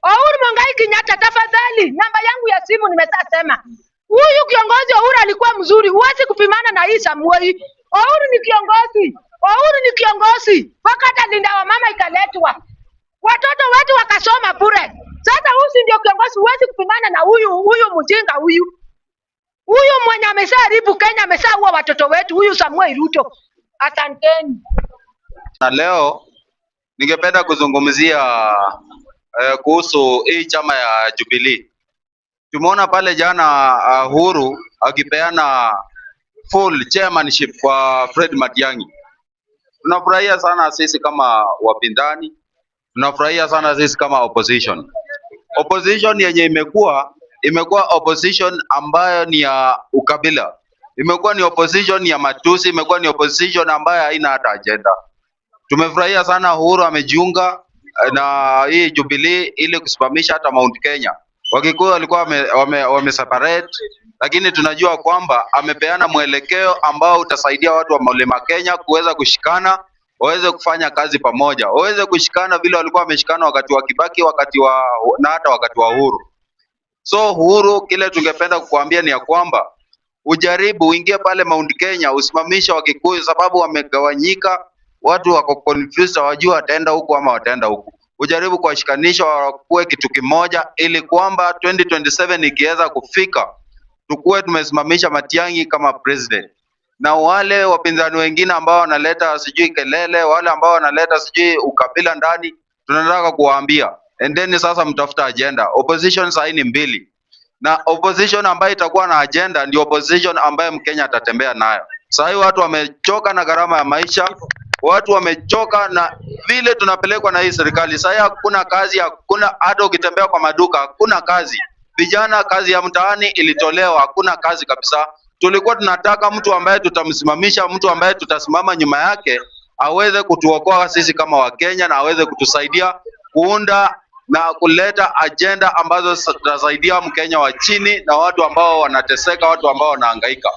[SPEAKER 6] Uhuru Muigai Kenyatta tafadhali, namba yangu ya simu nimeshasema. Huyu kiongozi Uhuru alikuwa mzuri, huwezi kupimana na hii Samuel. Uhuru ni kiongozi. Uhuru ni kiongozi. Mpaka hata linda wa mama ikaletwa. Watoto wetu wakasoma bure. Sasa huyu si ndio kiongozi, huwezi kupimana na huyu mjinga huyu. Huyu mwenye ameshaharibu Kenya, ameshaua watoto wetu, huyu Samuel Ruto. Asanteni.
[SPEAKER 7] Na leo ningependa kuzungumzia kuhusu hii chama ya Jubilee. Tumeona pale jana Uhuru akipeana full chairmanship kwa Fred Matiang'i. Tunafurahia sana sisi kama wapinzani, tunafurahia sana sisi kama opposition. Opposition yenye imekuwa opposition ambayo ni ya ukabila, imekuwa ni opposition ya matusi, imekuwa ni opposition ambayo haina hata agenda. Tumefurahia sana Uhuru amejiunga na hii Jubilee ili kusimamisha hata Mount Kenya. Wakikuyu walikuwa wame separate, lakini tunajua kwamba amepeana mwelekeo ambao utasaidia watu wa Mlima Kenya kuweza kushikana, waweze kufanya kazi pamoja, waweze kushikana vile walikuwa wameshikana wakati wa Kibaki, wakati wa na hata wakati wa Uhuru. So Uhuru, kile tungependa kukuambia ni ya kwamba Ujaribu uingie pale Mount Kenya usimamishe Wakikuyu, sababu wamegawanyika, watu wako confused, hawajui wataenda huku ama wataenda huku. Ujaribu kuwashikanisha wakuwe kitu kimoja, ili kwamba 2027 ikiweza kufika tukuwe tumesimamisha Matiang'i kama president, na wale wapinzani wengine ambao wanaleta sijui kelele, wale ambao wanaleta sijui ukabila ndani, tunataka kuwaambia endeni sasa mtafuta agenda. Opposition sahii ni mbili, na opposition ambayo itakuwa na agenda ndio opposition ambayo Mkenya atatembea nayo. Sahii watu wamechoka na gharama ya maisha, watu wamechoka na vile tunapelekwa na hii serikali. Sahii hakuna kazi, hakuna hata ukitembea kwa maduka hakuna kazi. Vijana kazi ya mtaani ilitolewa, hakuna kazi kabisa. Tulikuwa tunataka mtu ambaye tutamsimamisha, mtu ambaye tutasimama nyuma yake aweze kutuokoa sisi kama Wakenya na aweze kutusaidia kuunda na kuleta agenda ambazo zitasaidia Mkenya wa chini na watu ambao wanateseka, watu ambao wanahangaika.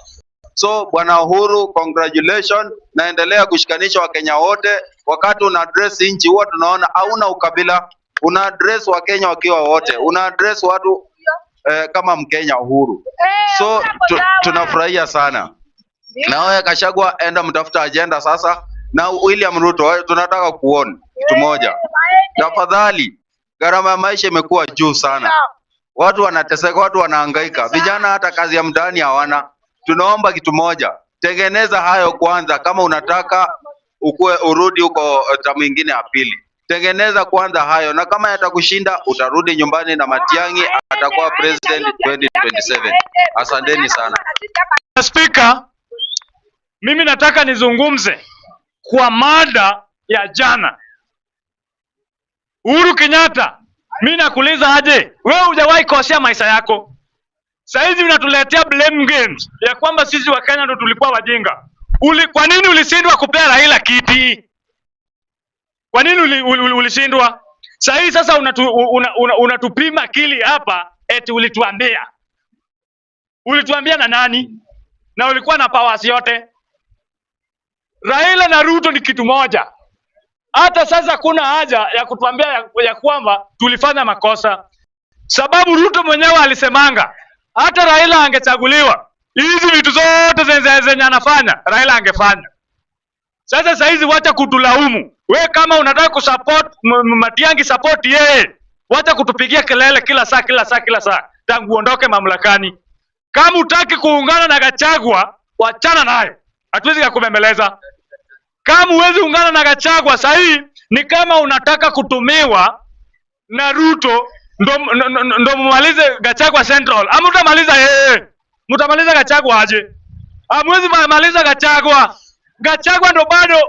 [SPEAKER 7] So Bwana Uhuru, congratulations, naendelea kushikanisha Wakenya wote. Wakati una address nchi huwa tunaona hauna ukabila, una address Wakenya wakiwa wote, una address watu kama Mkenya Uhuru. So tunafurahia sana. Na wewe Gachagua, enda mtafuta agenda sasa. Na William Ruto, wewe tunataka kuona kitu moja, tafadhali, gharama ya maisha imekuwa juu sana, watu wanateseka, watu wanahangaika, vijana hata kazi ya mtaani hawana. Tunaomba kitu moja, tengeneza hayo kwanza, kama unataka ukue urudi huko tamu ingine ya pili, tengeneza kwanza hayo, na kama yatakushinda utarudi nyumbani na Matiang'i atakuwa president 2027. Asanteni sana.
[SPEAKER 1] Spika, mimi nataka nizungumze kwa mada ya jana. Uhuru Kenyatta, mimi nakuuliza aje, wewe hujawahi kosea maisha yako. Saizi unatuletea blame games ya kwamba sisi wa Kenya ndo tulikuwa wajinga. Kwa nini ulishindwa kupea Raila kiti? Kwa nini ulishindwa? Sasa sasa unatupima akili hapa eti ulituambia. Ulituambia na nani? Na ulikuwa na powers yote. Raila na Ruto ni kitu moja. Hata sasa kuna haja ya kutuambia ya kwamba tulifanya makosa, sababu Ruto mwenyewe alisemanga hata Raila angechaguliwa hizi vitu zote zenye anafanya Raila angefanya. Sasa saizi wacha kutulaumu. We kama unataka kusupport Matiang'i, support yeye. Wacha kutupigia kelele kila saa kila saa kila saa tangu uondoke mamlakani. Kama utaki kuungana na Gachagua, wachana nayo, hatuwezi kukubembeleza. Kama huwezi ungana na Gachagua sahii, ni kama unataka kutumiwa na Ruto ndo mumalize Gachagua Central. Ama utamaliza yeye? Mtamaliza Gachagua aje? Hamwezi maliza Gachagua. Gachagua ndo bado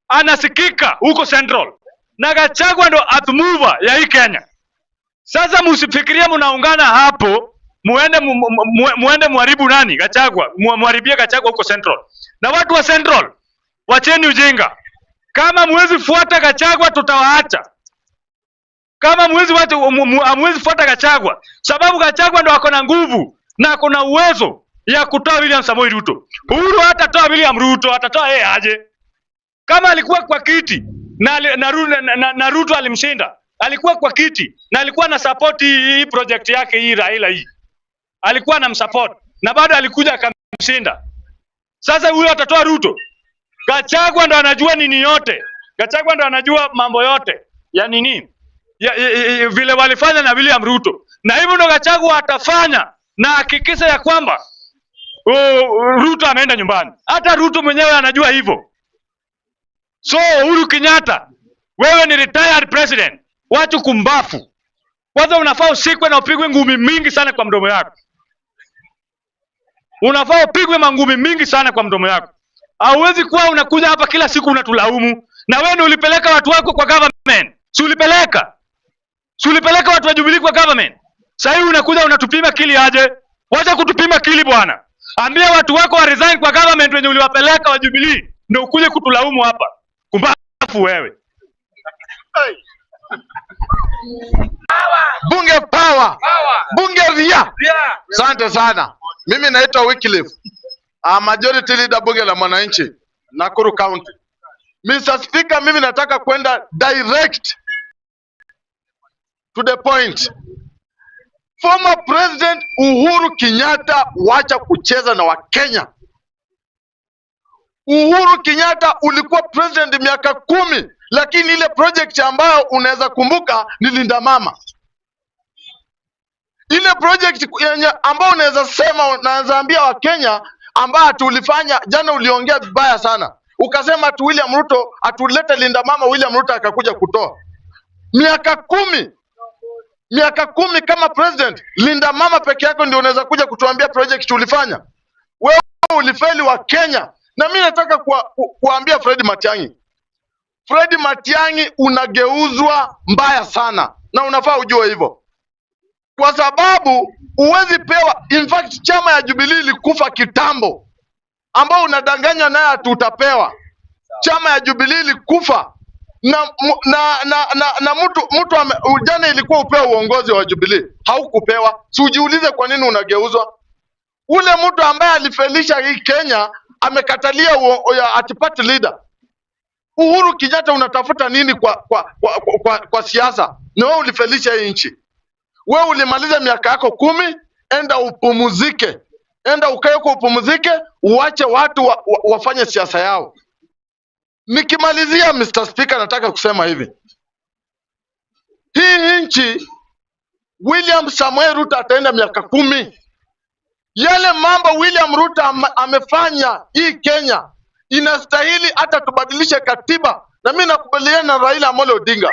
[SPEAKER 1] anasikika huko Central, na Gachagua ndo earth mover ya hii Kenya. Sasa msifikirie mnaungana hapo muende muende muharibu nani Gachagua, muharibie Gachagua huko Central. Na watu wa Central, wacheni ujinga. Kama muwezi fuata Gachagua tutawaacha. Kama muwezi watu hamwezi fuata Gachagua, sababu Gachagua ndo ako na nguvu na ako na uwezo ya kutoa William Samoei Ruto. Uhuru hatatoa William Ruto, atatoa yeye aje? Kama alikuwa kwa kiti na, na, na, na, na Ruto alimshinda, alikuwa kwa kiti na alikuwa na support hii project yake hii Raila hii, alikuwa anamsupport na bado alikuja akamshinda. Sasa huyo atatoa Ruto? Gachagua ndo anajua nini yote. Gachagua ndo anajua mambo yote ya nini ya vile walifanya na William Ruto, na hivyo ndo Gachagua atafanya na hakikisha ya kwamba Ruto ameenda nyumbani. Hata Ruto mwenyewe anajua hivyo. So Uhuru Kenyatta, wewe ni retired president, wacha kumbafu. Kwanza unafaa usikwe na upigwe ngumi mingi sana kwa mdomo yako. Unafaa upigwe mangumi mingi sana kwa mdomo yako. Hauwezi kuwa unakuja hapa kila siku unatulaumu. Na wewe ndio ulipeleka watu wako kwa government. Si ulipeleka? Si ulipeleka watu wa Jubilee kwa government? Sasa hivi unakuja unatupima kili aje? Wacha kutupima kili bwana. Ambia watu wako wa resign kwa government wenye uliwapeleka wa Jubilee ndio ukuje kutulaumu hapa. Kumbafu wewe.
[SPEAKER 2] Bunge power. Bunge ria. Asante sana. Mimi naitwa Wycliffe. Majority leader bunge la mwananchi Nakuru County. Mr. Speaker, mimi nataka kwenda direct to the point. Former President Uhuru Kenyatta, wacha kucheza na Wakenya. Uhuru Kenyatta ulikuwa president miaka 10, lakini ile project ambayo unaweza kumbuka ni Linda Mama. Ile project yenye ambayo unaweza sema, unaweza ambia Wakenya ambayo tulifanya jana, uliongea vibaya sana, ukasema ati William Ruto atulete Linda Mama, William Ruto akakuja kutoa miaka 10, miaka 10 kama president. Linda Mama peke yako ndio unaweza kuja kutuambia project ulifanya. Wewe ulifeli wa Kenya. Na mimi nataka kuambia Fred Matiang'i, Fred Matiang'i unageuzwa mbaya sana, na unafaa ujue hivyo, kwa sababu huwezi pewa. In fact, chama ya Jubilee ilikufa kitambo, ambao unadanganya naye ati utapewa. Chama ya Jubilee ilikufa na na na na, na mtu jana ilikuwa upewe uongozi wa Jubilee, haukupewa. Si ujiulize kwa nini unageuzwa? Ule mtu ambaye alifelisha hii Kenya amekatalia ati party leader. Uhuru Kenyatta, unatafuta nini kwa siasa? Na wewe ulifelisha hii nchi. Wewe ulimaliza miaka yako 10, enda upumzike, enda ukae huko upumzike, uache watu wafanye siasa yao. Nikimalizia Mr. Speaker, nataka kusema hivi, hii nchi William Samoei Ruto ataenda miaka 10. Yale mambo William Ruto amefanya hii Kenya inastahili hata tubadilishe katiba, na mimi nakubaliana na Raila Amolo Odinga.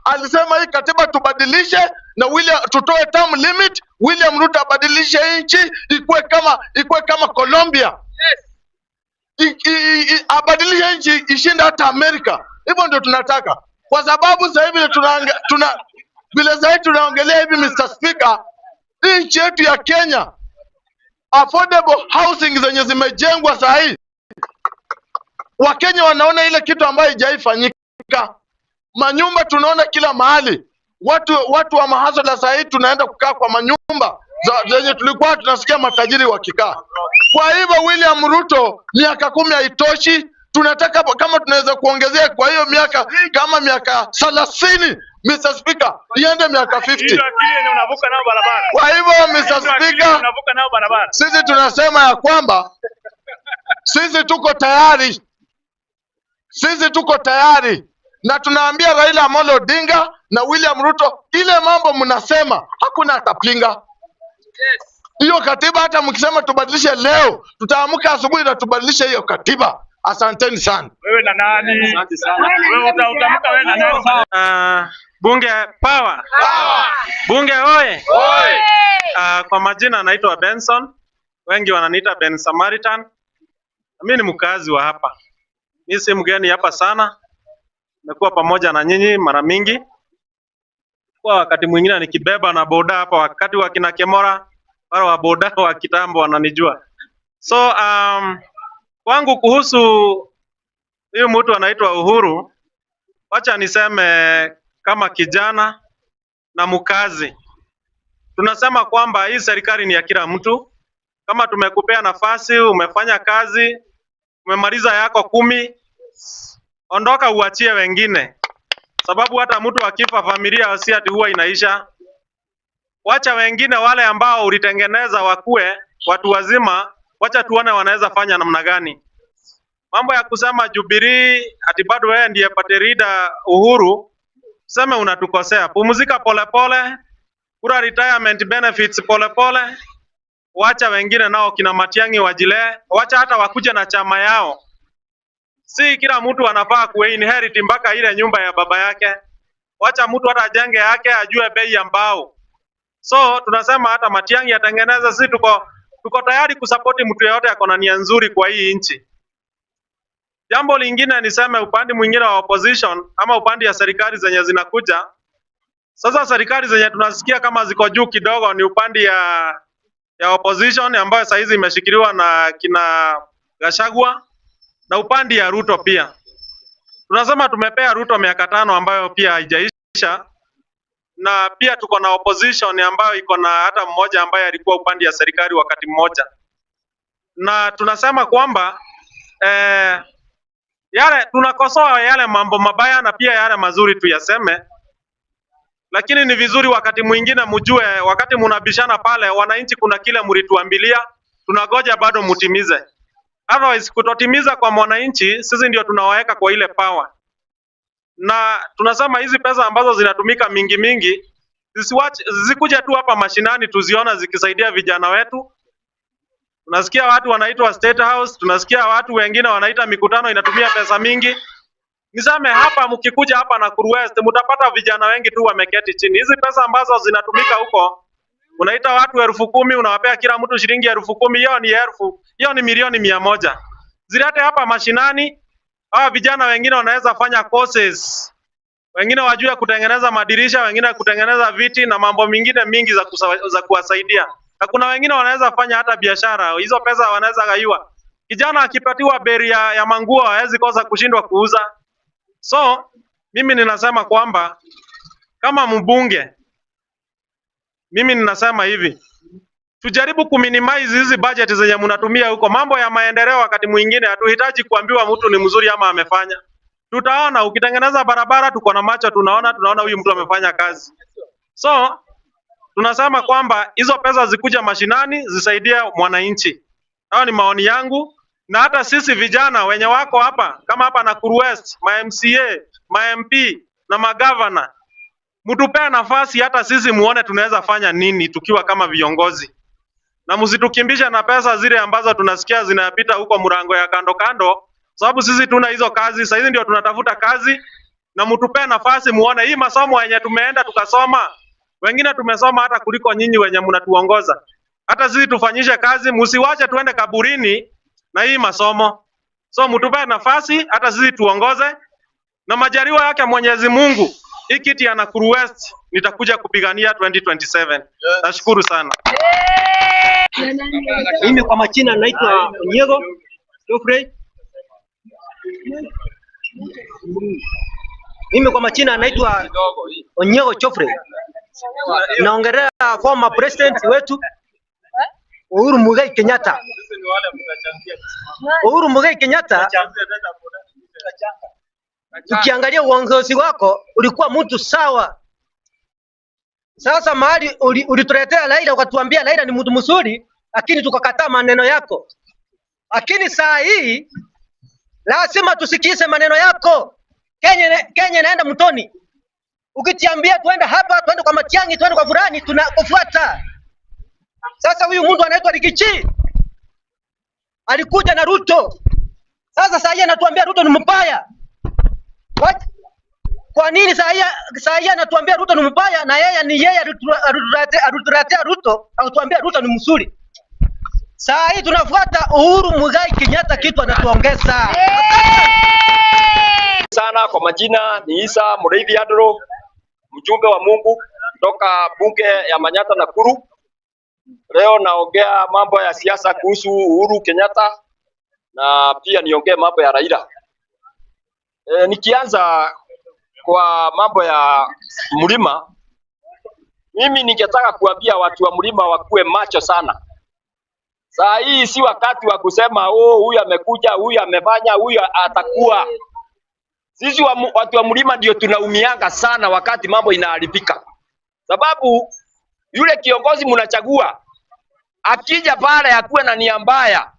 [SPEAKER 2] Alisema hii katiba tubadilishe na William, tutoe term limit, William Ruto abadilishe nchi ikuwe kama Colombia. Abadilishe nchi ishinde hata Amerika. Hivyo ndio tunataka, kwa sababu sasa hivi vile sasa hivi tunaongelea hivi Mr. Speaker, nchi yetu ya Kenya affordable housing zenye zimejengwa saa hii, Wakenya wanaona ile kitu ambayo haijaifanyika. Manyumba tunaona kila mahali, watu wa mahasala saa hii tunaenda kukaa kwa manyumba zenye tulikuwa tunasikia matajiri wakikaa. Kwa hivyo William Ruto, miaka 10 haitoshi, tunataka kama tunaweza kuongezea kwa hiyo miaka kama miaka 30 Mr. Speaker, iende miaka 50.
[SPEAKER 1] Hiyo akili yenye unavuka nayo barabara.
[SPEAKER 2] Kwa hivyo Mr.
[SPEAKER 1] Hiyo akili
[SPEAKER 2] Speaker,
[SPEAKER 1] unavuka nayo barabara.
[SPEAKER 2] sisi tunasema ya kwamba sisi tuko tayari, sisi tuko tayari na tunaambia Raila Amolo Odinga na William Ruto, ile mambo mnasema hakuna atapinga hiyo katiba. Hata mkisema tubadilishe leo, tutaamka asubuhi na tubadilishe hiyo katiba. Asanteni sana.
[SPEAKER 1] Wewe na nani?
[SPEAKER 5] Asante sana.
[SPEAKER 1] Wewe utaamka wewe na nani?
[SPEAKER 3] Bunge power. Bunge oye. Kwa majina naitwa Benson, wengi wananiita Ben Samaritan. Mimi ni mkazi wa hapa, mimi si mgeni hapa sana, nimekuwa pamoja na nyinyi mara mingi. Kwa wakati mwingine nikibeba na boda hapa, wakati wa kina Kemora, wale wa boda wa kitambo wananijua. So kwangu kuhusu huyu mtu anaitwa Uhuru, wacha niseme kama kijana na mkazi, tunasema kwamba hii serikali ni ya kila mtu. Kama tumekupea nafasi, umefanya kazi, umemaliza yako 10, ondoka uachie wengine, sababu hata mtu akifa familia si ati huwa inaisha. Wacha wengine wale ambao ulitengeneza wakue watu wazima, wacha tuone wanaweza fanya namna gani. Mambo ya kusema Jubilee ati bado wewe ndiye party leader Uhuru, sema unatukosea. Pumzika polepole, kula retirement benefits polepole, wacha wengine nao kina Matiang'i wajilee, wacha hata wakuje na chama yao. Si kila mtu anafaa kuinherit mpaka ile nyumba ya baba yake. Wacha mtu hata ajenge yake, ajue bei ya mbao. So tunasema hata Matiang'i atengeneze, si tuko tayari kusapoti mtu yeyote ako na nia nzuri kwa hii nchi. Jambo lingine niseme upande mwingine wa opposition ama upande ya serikali zenye zinakuja. Sasa serikali zenye tunasikia kama ziko juu kidogo ni upande ya opposition ambayo saa hizi imeshikiliwa na kina Gachagua na upande ya Ruto pia. Tunasema tumepea Ruto miaka 5 ambayo pia haijaisha, na pia tuko na opposition ambayo iko na hata mmoja ambaye alikuwa upande ya serikali wakati mmoja, na tunasema kwamba yale tunakosoa yale mambo mabaya na pia yale mazuri tuyaseme, Lakini ni vizuri wakati mwingine mjue, wakati munabishana pale, wananchi kuna kile mlituambilia, tunagoja bado mutimize. Otherwise kutotimiza kwa mwananchi, sisi ndio tunawaweka kwa ile power. Na tunasema hizi pesa ambazo zinatumika mingi mingi zisikuja tu hapa mashinani tuziona zikisaidia vijana wetu. Tunasikia watu wanaitwa State House, tunasikia watu wengine wanaita mikutano inatumia pesa mingi. Niseme hapa, mkikuja hapa Nakuru West mtapata vijana wengi tu wameketi chini. Hizi pesa ambazo zinatumika huko, unaita watu 10,000, unawapea kila mtu shilingi 10,000, hiyo ni elfu, hiyo ni 100,000,000. Zilete hapa mashinani, hawa vijana wengine wanaweza fanya courses, wengine wajue kutengeneza madirisha, wengine kutengeneza viti na mambo mengine mingi za kuwasaidia. Na kuna wengine wanaweza fanya hata biashara, hizo pesa wanaweza gaiwa. Kijana akipatiwa beri ya manguo hawezi kosa kushindwa kuuza. So mimi ninasema kwamba kama mbunge, mimi ninasema hivi, tujaribu kuminimize hizi budget zenye mnatumia huko. Mambo ya maendeleo wakati mwingine hatuhitaji kuambiwa mtu ni mzuri ama amefanya. Tutaona ukitengeneza barabara, tuko na macho, tunaona huyu mtu amefanya kazi. So tunasema kwamba hizo pesa zikuja mashinani zisaidie mwananchi. Hayo ni maoni yangu, na hata sisi vijana wenye wako hapa kama hapa Nakuru West, ma MCA, ma MP na magavana, mtupee nafasi hata sisi muone tunaweza fanya nini tukiwa kama viongozi, na msitukimbishe na pesa zile ambazo tunasikia zinapita huko mlango ya kando kando, sababu sisi tuna hizo kazi. Sasa hizi ndio tunatafuta kazi, na mtupee nafasi muone hii masomo yenye tumeenda tukasoma, wengine tumesoma hata kuliko nyinyi wenye mnatuongoza. Hata sisi tufanyishe kazi, msiwache tuende kaburini na hii masomo. So mtupee nafasi hata sisi tuongoze, na majaliwa yake Mwenyezi Mungu, hii kiti ya Nakuru West nitakuja kupigania 2027. Yes. Nashukuru sana.
[SPEAKER 4] Mimi kwa majina naitwa Onyego Geoffrey. Mimi kwa majina naitwa Onyego Geoffrey. Naongelea former president wetu Uhuru Muigai Kenyatta. Uhuru Muigai Kenyatta, ukiangalia uongozi wako ulikuwa mtu sawa. Sasa mahali ulituletea Raila ukatuambia Raila ni mtu mzuri, lakini tukakataa maneno yako. Lakini saa hii lazima tusikize maneno yako. Kenya inaenda mtoni. Ukitiambia tuende hapa, tuende kwa Matiang'i, tuende kwa fulani, tunakufuata. Sasa huyu mtu anaitwa Rikichi alikuja na Ruto. Sasa saa hii anatuambia Ruto ni mbaya. What? Kwa nini saa hii anatuambia Ruto ni mbaya na yeye ni yeye alituletea Ruto, alituambia Ruto ni mzuri. Saa hii tunafuata Uhuru Muigai Kenyatta, kitu anatuongeza.
[SPEAKER 5] Sana kwa majina ni Isa Mureithi Andrew, mjumbe wa Mungu kutoka bunge ya Manyatta Nakuru. Leo naongea mambo ya siasa kuhusu Uhuru Kenyatta na pia niongee mambo ya Raila. Nikianza kwa mambo ya mlima, mimi ningetaka kuambia watu wa mlima wakuwe macho sana. Saa hii si wakati wa kusema oh, huyu amekuja, huyu amefanya, huyu atakuwa. Sisi watu wa mlima ndio tunaumianga sana wakati mambo inaharibika. Sababu yule kiongozi mnachagua akija pale akuwe na nia mbaya,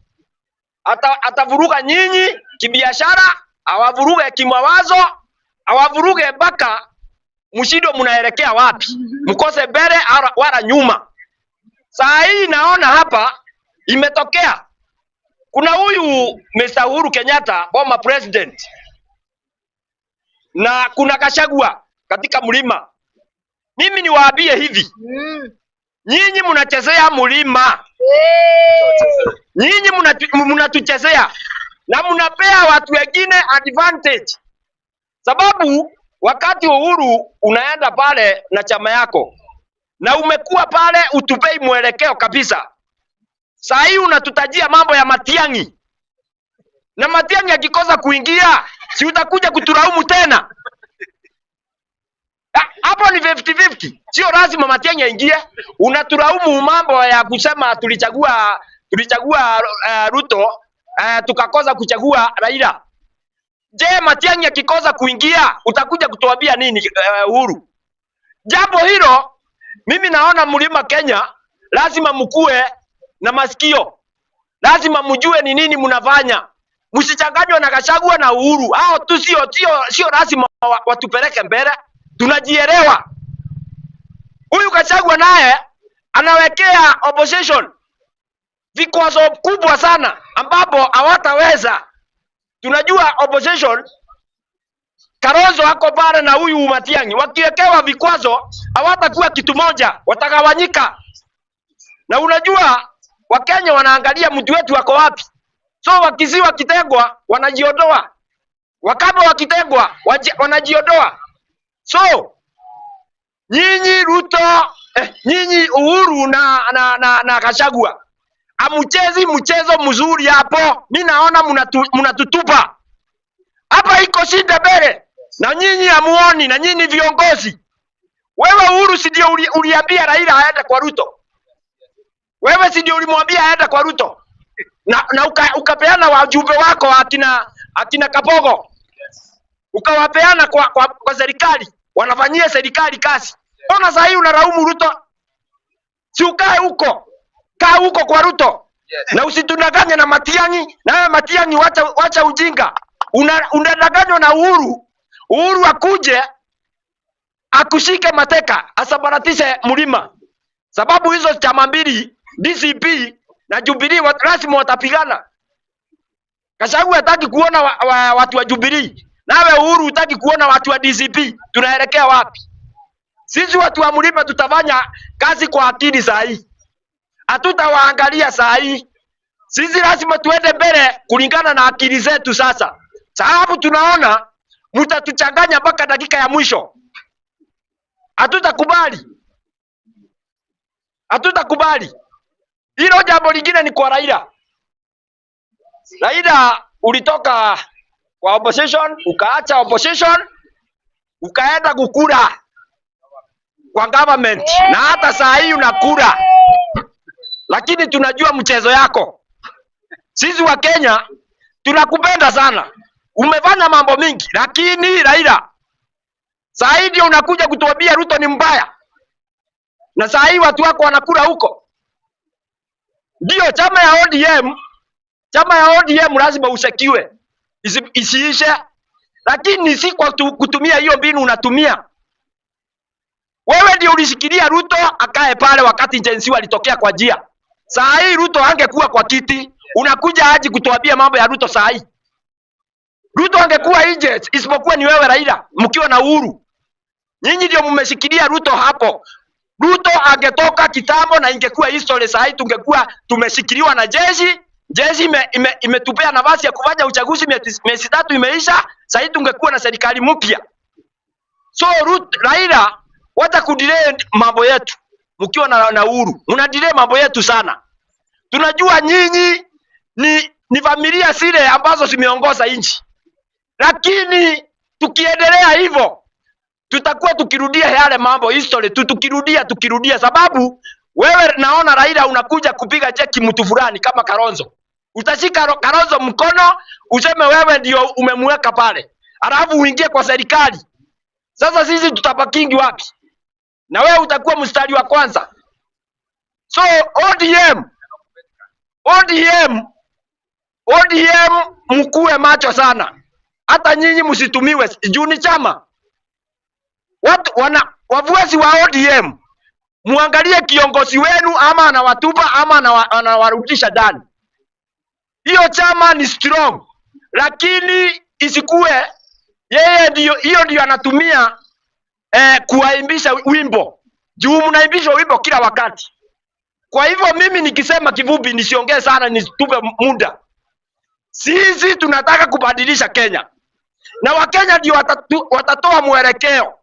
[SPEAKER 5] atavuruga nyinyi kibiashara, awavuruge kimawazo, awavuruge mpaka mshindo mnaelekea wapi, mkose mbele wala nyuma. Saa hii naona hapa imetokea kuna huyu Mr. Uhuru Kenyatta, former president, na kuna Gachagua katika mlima. Mimi niwaambie hivi, nyinyi mnachezea mlima, nyinyi mnatuchezea na mnapea watu wengine advantage. Sababu wakati Uhuru unaenda pale na chama yako na umekuwa pale utupei mwelekeo kabisa. Saa hii unatutajia mambo ya Matiang'i, na Matiang'i akikosa kuingia si utakuja kutulaumu tena? Hapo ni 50-50. Sio lazima Matiang'i aingie. Unatulaumu mambo ya kusema tulichagua Ruto, tukakosa kuchagua Raila. Je, Matiang'i akikosa kuingia utakuja kutuambia nini Uhuru? Jambo hilo mimi naona Mlima Kenya lazima mkue na masikio, lazima mjue ni nini mnafanya. Msichanganywe na Gachagua na Uhuru. Hao tu sio lazima watupeleke mbele, tunajielewa. Huyu Gachagua naye anawekea opposition vikwazo kubwa sana ambapo hawataweza. Tunajua opposition, Kalonzo ako pale na huyu Matiang'i, wakiwekewa vikwazo hawatakuwa kitu moja, watagawanyika. Na unajua Wakenya wanaangalia mtu wetu ako wapi, so Wakisii wakitegwa wanajiondoa, Wakamba wakitegwa wanajiondoa. So nyinyi Ruto, nyinyi Uhuru na Gachagua amuchezi mchezo mzuri hapo. Mi naona mnatutupa hapa, iko shida mbele na nyinyi hamuoni, na nyinyi viongozi. Wewe Uhuru, si ndio uliambia Raila aende kwa Ruto? Wewe si ndio ulimwambia aende kwa Ruto? Na ukapeana wajumbe wako akina Kabogo. Ukawapeana kwa serikali, wanafanyia serikali kazi. Mbona sasa hii unalaumu Ruto? Si ukae huko. Kaa huko kwa Ruto. Na usitudanganye na Matiang'i, na wewe Matiang'i wacha ujinga. Unadanganywa na Uhuru. Uhuru akuje akushike mateka, asabaratishe mlima. Sababu hizo chama mbili, DCP na Jubilee, lazima watapigana. Gachagua hataki kuona watu wa Jubilee. Nawe Uhuru hutaki kuona watu wa DCP. Tunaelekea wapi? Sisi watu wa mlima tutafanya kazi kwa akili saa hii. Hatutawaangalia saa hii. Sisi lazima tuende mbele kulingana na akili zetu sasa. Sababu tunaona mtatuchanganya mpaka dakika ya mwisho. Hatutakubali. Hatutakubali. Hilo jambo lingine ni kwa Raila. Raila ulitoka kwa opposition, ukaacha opposition, ukaenda kukura kwa government, na hata saa hii unakura. Lakini tunajua mchezo yako. Sisi wa Kenya tunakupenda sana. Umefanya mambo mingi, lakini Raila saa hii ndio unakuja kutuambia Ruto ni mbaya. Na saa hii watu wako wanakula huko. Ndio chama ya ODM, chama ya ODM lazima usekiwe. Isiishe. Lakini si kwa kutumia hiyo mbinu unatumia. Wewe ndio ulishikilia Ruto akae pale wakati Gen Z walitokea kwa njia. Saa hii Ruto angekuwa kwa kiti, unakuja aje kutuambia mambo ya Ruto saa hii? Ruto angekuwa nje isipokuwa ni wewe Raila mkiwa na Uhuru. Nyinyi ndio mmeshikilia Ruto hapo. Ruto angetoka kitambo na ingekuwa history saa hii tungekuwa tumeshikiliwa na jeshi. Jeshi imetupea nafasi ya kufanya uchaguzi miezi 3 imeisha, saa hii tungekuwa na serikali mpya. So Ruto, Raila wacha kudelay mambo yetu mkiwa na Uhuru. Mna delay mambo yetu sana. Tunajua nyinyi ni familia zile ambazo zimeongoza nchi. Lakini tukiendelea hivyo tutakuwa tukirudia yale mambo history tu, tukirudia sababu wewe naona Raila unakuja kupiga cheki mtu fulani kama Kalonzo. Utashika Kalonzo mkono useme wewe ndio umemweka pale. Alafu uingie kwa serikali. Sasa sisi tutapakingi wapi? Na wewe utakuwa mstari wa kwanza. So ODM mkuwe macho sana. Hata nyinyi msitumiwe juu ni chama. Watu wafuasi wa ODM muangalie kiongozi wenu ama anawatupa ama anawarudisha ndani. Hiyo chama ni strong, lakini isikue yeye ndio hiyo ndio anatumia kuwaimbisha wimbo. Juu mnaimbishwa wimbo kila wakati. Kwa hivyo mimi nikisema kivupi, nisiongee sana, nisitupe muda. Sisi tunataka kubadilisha Kenya. Na Wakenya ndio watatoa mwelekeo.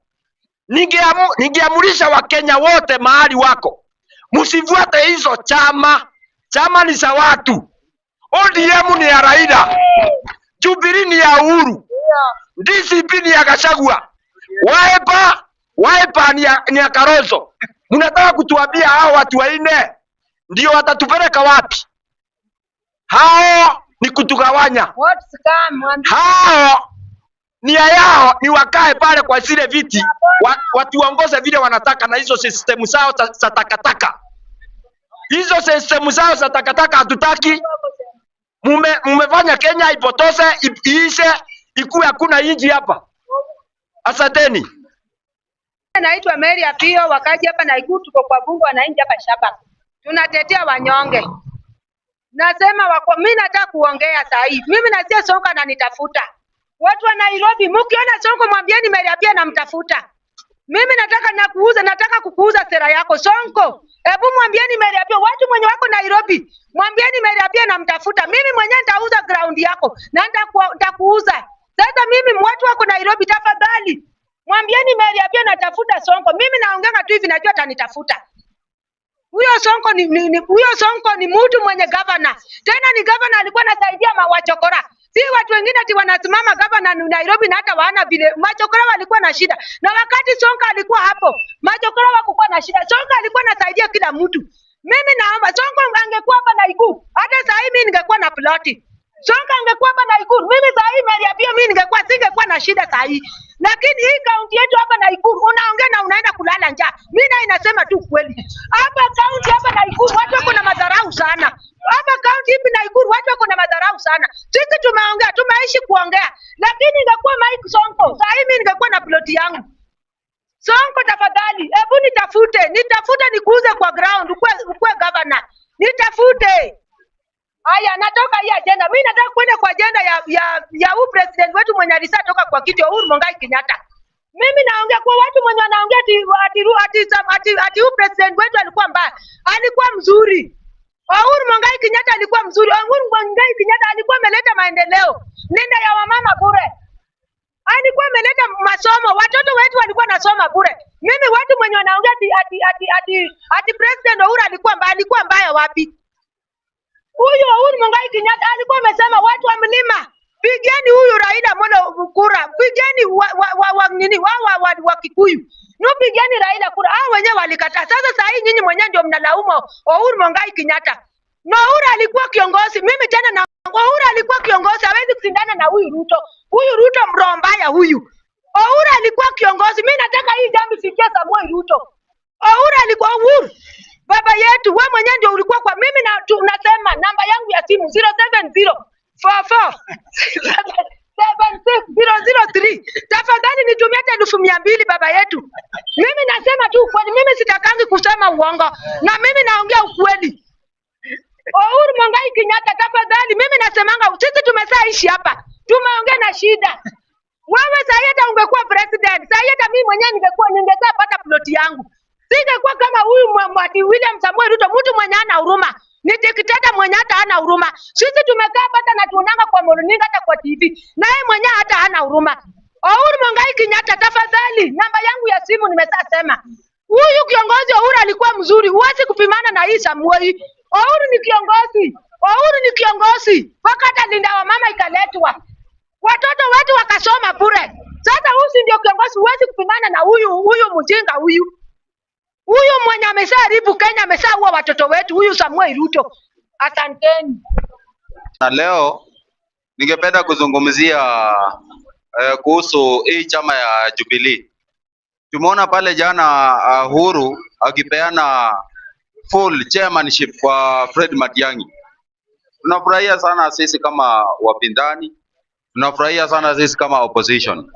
[SPEAKER 5] Ningeamurisha Wakenya wote mahali wako, msifuate hizo chama. Chama ni za watu. ODM ni ya Raila, Jubilee ni ya Uhuru, DCP ni ya Gachagua, Wiper ni ya Kalonzo. Mnataka kutuambia hao watu wanne ndio watatupeleka wapi? Hao ni kutugawanya. Hao Nia yao ni wakae pale kwa zile viti watuongoze vile wanataka na hizo sistemu zao za takataka. Hizo sistemu zao za takataka hatutaki. Mumefanya Kenya ipotose, iishe, ikuwe hakuna inji hapa. Asanteni.
[SPEAKER 6] Naitwa Mary Apio, wakaji hapa Nakuru, tuko kwa bunge wananchi hapa Shabak. Tunatetea wanyonge. Nasema wako, mimi nataka kuongea saa hii. Mimi nasikia Sonko ananitafuta. Watu wa Nairobi, mkiona Sonko mwambieni Mary Apio namtafuta. Mimi nataka nakuuza, nataka kukuuza sera yako Sonko. Hebu mwambieni Mary Apio, watu mwenye wako Nairobi, mwambieni Mary Apio namtafuta. Mimi mwenyewe nitauza ground yako na nitakuuza. Sasa mimi watu wako Nairobi, tafadhali mwambieni Mary Apio natafuta Sonko. Mimi naongea tu hivi, najua atanitafuta. Huyo Sonko huyo Sonko ni mtu mwenye governor. Tena ni governor alikuwa anasaidia wachokora. Si watu wengine ati wanasimama governor ni Nairobi na hata wana vile machokora walikuwa na shida. Na wakati Sonko alikuwa hapo, machokora hawakuwa na shida. Sonko alikuwa anasaidia kila mtu. Mimi naomba Sonko angekuwa hapa Nakuru, hata saa hii mimi ningekuwa na ploti. Sonko angekuwa hapa Nakuru, mimi saa hii Mary Apio mimi ningekuwa singekuwa na shida saa hii. Lakini hii kaunti yetu hapa Nakuru unaongea na unaenda kulala njaa. Mimi naye nasema tu kweli. Hapa kaunti hapa Nakuru watu wako na madharau sana. Hapa kaunti hii Nakuru watu wako na madharau sana. Sisi tumeongea, tumeishi kuongea. Lakini ingekuwa Mike Sonko, saa hii mimi ningekuwa na ploti yangu. Sonko tafadhali, hebu nitafute, nitafute nikuuze kwa ground, ukue governor. Nitafute. Haya, natoka hii agenda. Mimi nataka kwenda kwa agenda ya huu president wetu mwenye alishatoka kwa kiti, Uhuru Muigai Kenyatta. Mimi naongea kwa watu mwenye wanaongea ati huu president wetu alikuwa mbaya. Alikuwa mzuri. Uhuru Muigai Kenyatta alikuwa mzuri. Uhuru Muigai Kenyatta alikuwa ameleta maendeleo. Nenda ya wamama bure. Alikuwa ameleta masomo, watoto wetu walikuwa nasoma bure. Mimi watu mwenye wanaongea ati president Uhuru alikuwa mbaya, alikuwa mbaya wapi? Huyu Uhuru Muigai Kenyatta alikuwa amesema watu wa mlima, pigeni huyu Raila Amolo kura, pigeni wa Kikuyu. No, pigeni Raila kura. Hao wenyewe walikataa. Sasa saa hii nyinyi mwenyewe ndio mnalaumu Uhuru Muigai Kenyatta. Na Uhuru alikuwa kiongozi. Mimi tena na Uhuru alikuwa kiongozi, hawezi kushindana na huyu Ruto. Huyu Ruto mroho mbaya huyu. Uhuru alikuwa kiongozi. Mimi nataka hii jambo ifikie Samuel Ruto. Uhuru alikuwa Uhuru baba yetu, wewe mwenyewe ndio ulikuwa kwa mimi na tunasema namba yangu ya simu 070 44 76003. Tafadhali nitumie hata 200,000 baba yetu. Mimi nasema tu ukweli, mimi sitakangi kusema uongo na mimi naongea ukweli. Uhuru Muigai Kenyatta tafadhali, mimi nasemanga sisi tumeshaishi hapa, tumeongea na shida. Wewe saa hii hata ungekuwa president, saa hii hata mimi mwenyewe ningepata ploti yangu. Singekuwa kama huyu William Samoei Ruto, mtu mwenye hana huruma. Ni dikteta mwenye hata hana huruma. Sisi tumekaa hapa na tuonanga kwa runinga hata kwa TV. Na yeye mwenye hata hana huruma. Uhuru Muigai Kenyatta tafadhali, namba yangu ya simu nimeshasema. Huyu kiongozi Uhuru alikuwa mzuri, huwezi kupimana na hii Samoei. Uhuru ni kiongozi. Uhuru ni kiongozi. Wakati linda wa mama ikaletwa, watoto wetu wakasoma bure. Sasa huyu ndio kiongozi, huwezi kupimana na huyu mjinga huyu. Huyu mwenye ameshaharibu Kenya, ameshaua watoto wetu, huyu Samuel Ruto. Asanteni.
[SPEAKER 7] Na leo ningependa kuzungumzia kuhusu hii chama ya Jubilee. Tumeona pale jana Uhuru akipeana full chairmanship kwa Fred Matiang'i. Tunafurahia sana sisi kama wapinzani, tunafurahia sana sisi kama opposition.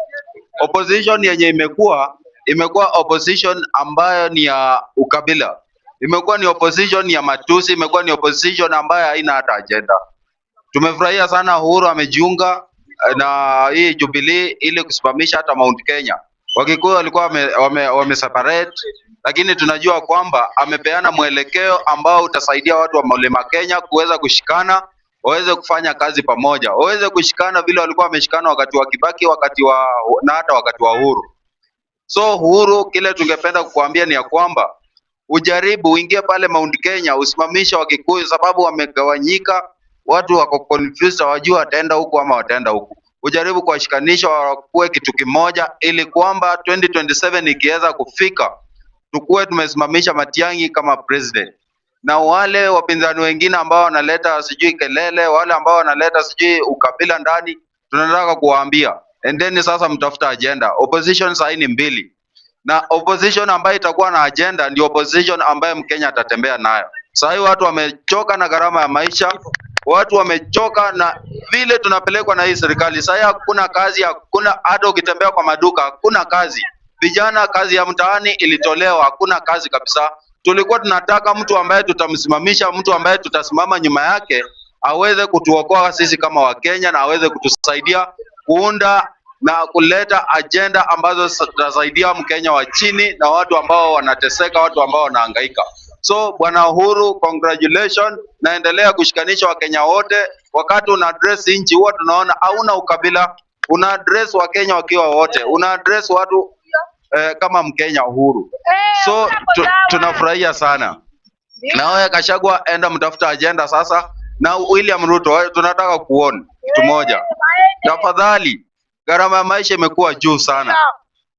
[SPEAKER 7] Opposition yenye imekuwa opposition ambayo ni ya ukabila, imekuwa ni opposition ya matusi, imekuwa ni opposition ambayo haina hata agenda. Tumefurahia sana Uhuru amejiunga na hii Jubilee ili kusimamisha hata Mount Kenya. Wakikuyu walikuwa wame separate, lakini tunajua kwamba amepeana mwelekeo ambao utasaidia watu wa Mlima Kenya kuweza kushikana, waweze kufanya kazi pamoja, waweze kushikana vile walikuwa wameshikana wakati wa Kibaki, wakati wa na hata wakati wa Uhuru. So Uhuru, kile tungependa kukuambia ni ya kwamba ujaribu uingie pale Mount Kenya usimamishe Wakikuyu, sababu wamegawanyika, watu wako confused, hawajui wataenda huku ama wataenda huku. Ujaribu kuwashikanisha wakuwe kitu kimoja, ili kwamba 2027 ikiweza kufika tukuwe tumesimamisha Matiang'i kama president, na wale wapinzani wengine ambao wanaleta sijui kelele, wale ambao wanaleta sijui ukabila ndani, tunataka kuwaambia And then sasa mtafuta agenda. Opposition sahii ni mbili, na opposition ambayo itakuwa na agenda ndio opposition ambayo Mkenya atatembea nayo. Sahii watu wamechoka na gharama ya maisha, watu wamechoka na vile tunapelekwa na hii serikali. Sahii hakuna kazi, hakuna hata ukitembea kwa maduka hakuna kazi. Vijana kazi ya mtaani ilitolewa, hakuna kazi kabisa. Tulikuwa tunataka mtu ambaye tutamsimamisha, mtu ambaye tutasimama nyuma yake aweze kutuokoa sisi kama Wakenya na aweze kutusaidia kuunda na kuleta agenda ambazo zitasaidia Mkenya wa chini na watu ambao wanateseka, watu ambao wanahangaika. So Bwana Uhuru, congratulations, naendelea kushikanisha Wakenya wote. Wakati una address nchi huwa tunaona hauna ukabila, una address Wakenya wakiwa wote, una address watu kama Mkenya Uhuru. So tunafurahia sana. Na wewe Gachagua, enda mtafuta agenda sasa. Na William Ruto, wewe tunataka kuona kitu moja. Tafadhali, gharama ya maisha imekuwa juu sana,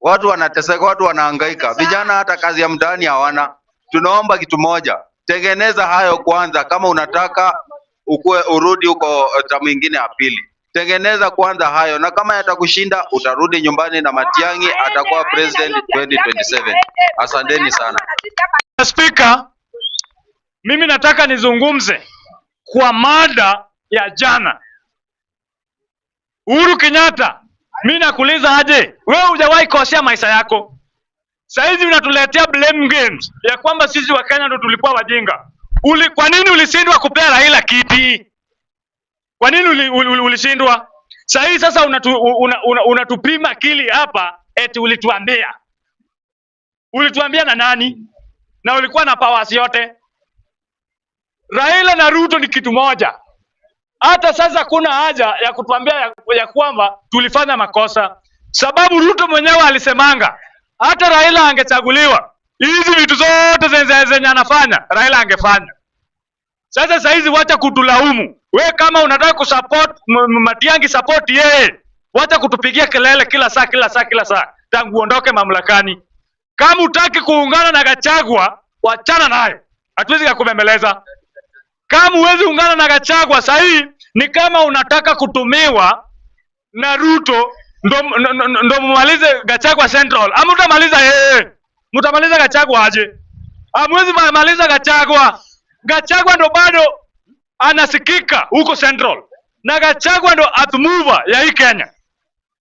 [SPEAKER 7] watu wanateseka, watu wanahangaika, vijana hata kazi ya mtaani hawana. Tunaomba kitu moja, tengeneza hayo kwanza. Kama unataka ukue urudi huko tamu ingine ya pili, tengeneza kwanza hayo, na kama yatakushinda utarudi nyumbani na Matiang'i atakuwa president 2027. Asanteni sana.
[SPEAKER 1] Spika, mimi nataka nizungumze kwa mada ya jana. Uhuru Kenyatta, mimi nakuuliza aje, wewe hujawahi kosea maisha yako. Saizi unatuletea blame games ya kwamba sisi wa Kenya ndo tulikuwa wajinga. Kwa nini ulishindwa kupea Raila kiti? Kwa nini ulishindwa? Saizi sasa unatupima akili hapa eti ulituambia. Ulituambia na nani? Na ulikuwa na powers yote. Raila na Ruto ni kitu moja. Hata sasa kuna haja ya kutuambia ya kwamba tulifanya makosa, sababu Ruto mwenyewe alisemanga hata Raila angechaguliwa hizi vitu zote zenye anafanya Raila angefanya. Sasa saizi wacha kutulaumu. We kama unataka kusupport Matiang'i, support yeye. Wacha kutupigia kelele kila saa kila saa kila saa tangu uondoke mamlakani. Kama hutaki kuungana na Gachagua, wachana naye, hatuwezi kukubembeleza. Kama huwezi ungana na Gachagua sahii, ni kama unataka kutumiwa na Ruto ndo mumalize Gachagua Central. Ama utamaliza yeye? Mtamaliza Gachagua aje? Hamwezi maliza Gachagua. Gachagua ndo bado anasikika huko Central, na Gachagua ndo earth mover ya hii Kenya.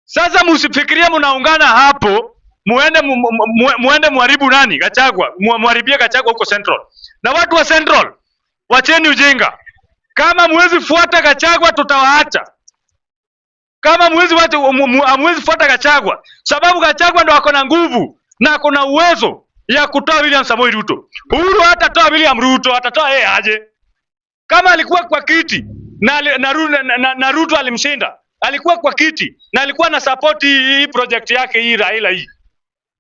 [SPEAKER 1] Sasa msifikirie mnaungana hapo muende muende muharibu nani Gachagua, muharibie Gachagua huko Central. Na watu wa Central, wacheni ujinga. Kama muwezi fuata Gachagua tutawaacha. Kama muwezi watu hamwezi fuata Gachagua, sababu Gachagua ndo ako na nguvu na ako na uwezo ya kutoa William Samoei Ruto. Uhuru hatatoa William Ruto, atatoa yeye aje? Kama alikuwa kwa kiti na Ruto alimshinda, alikuwa kwa kiti na alikuwa na support hii project yake hii Raila hii,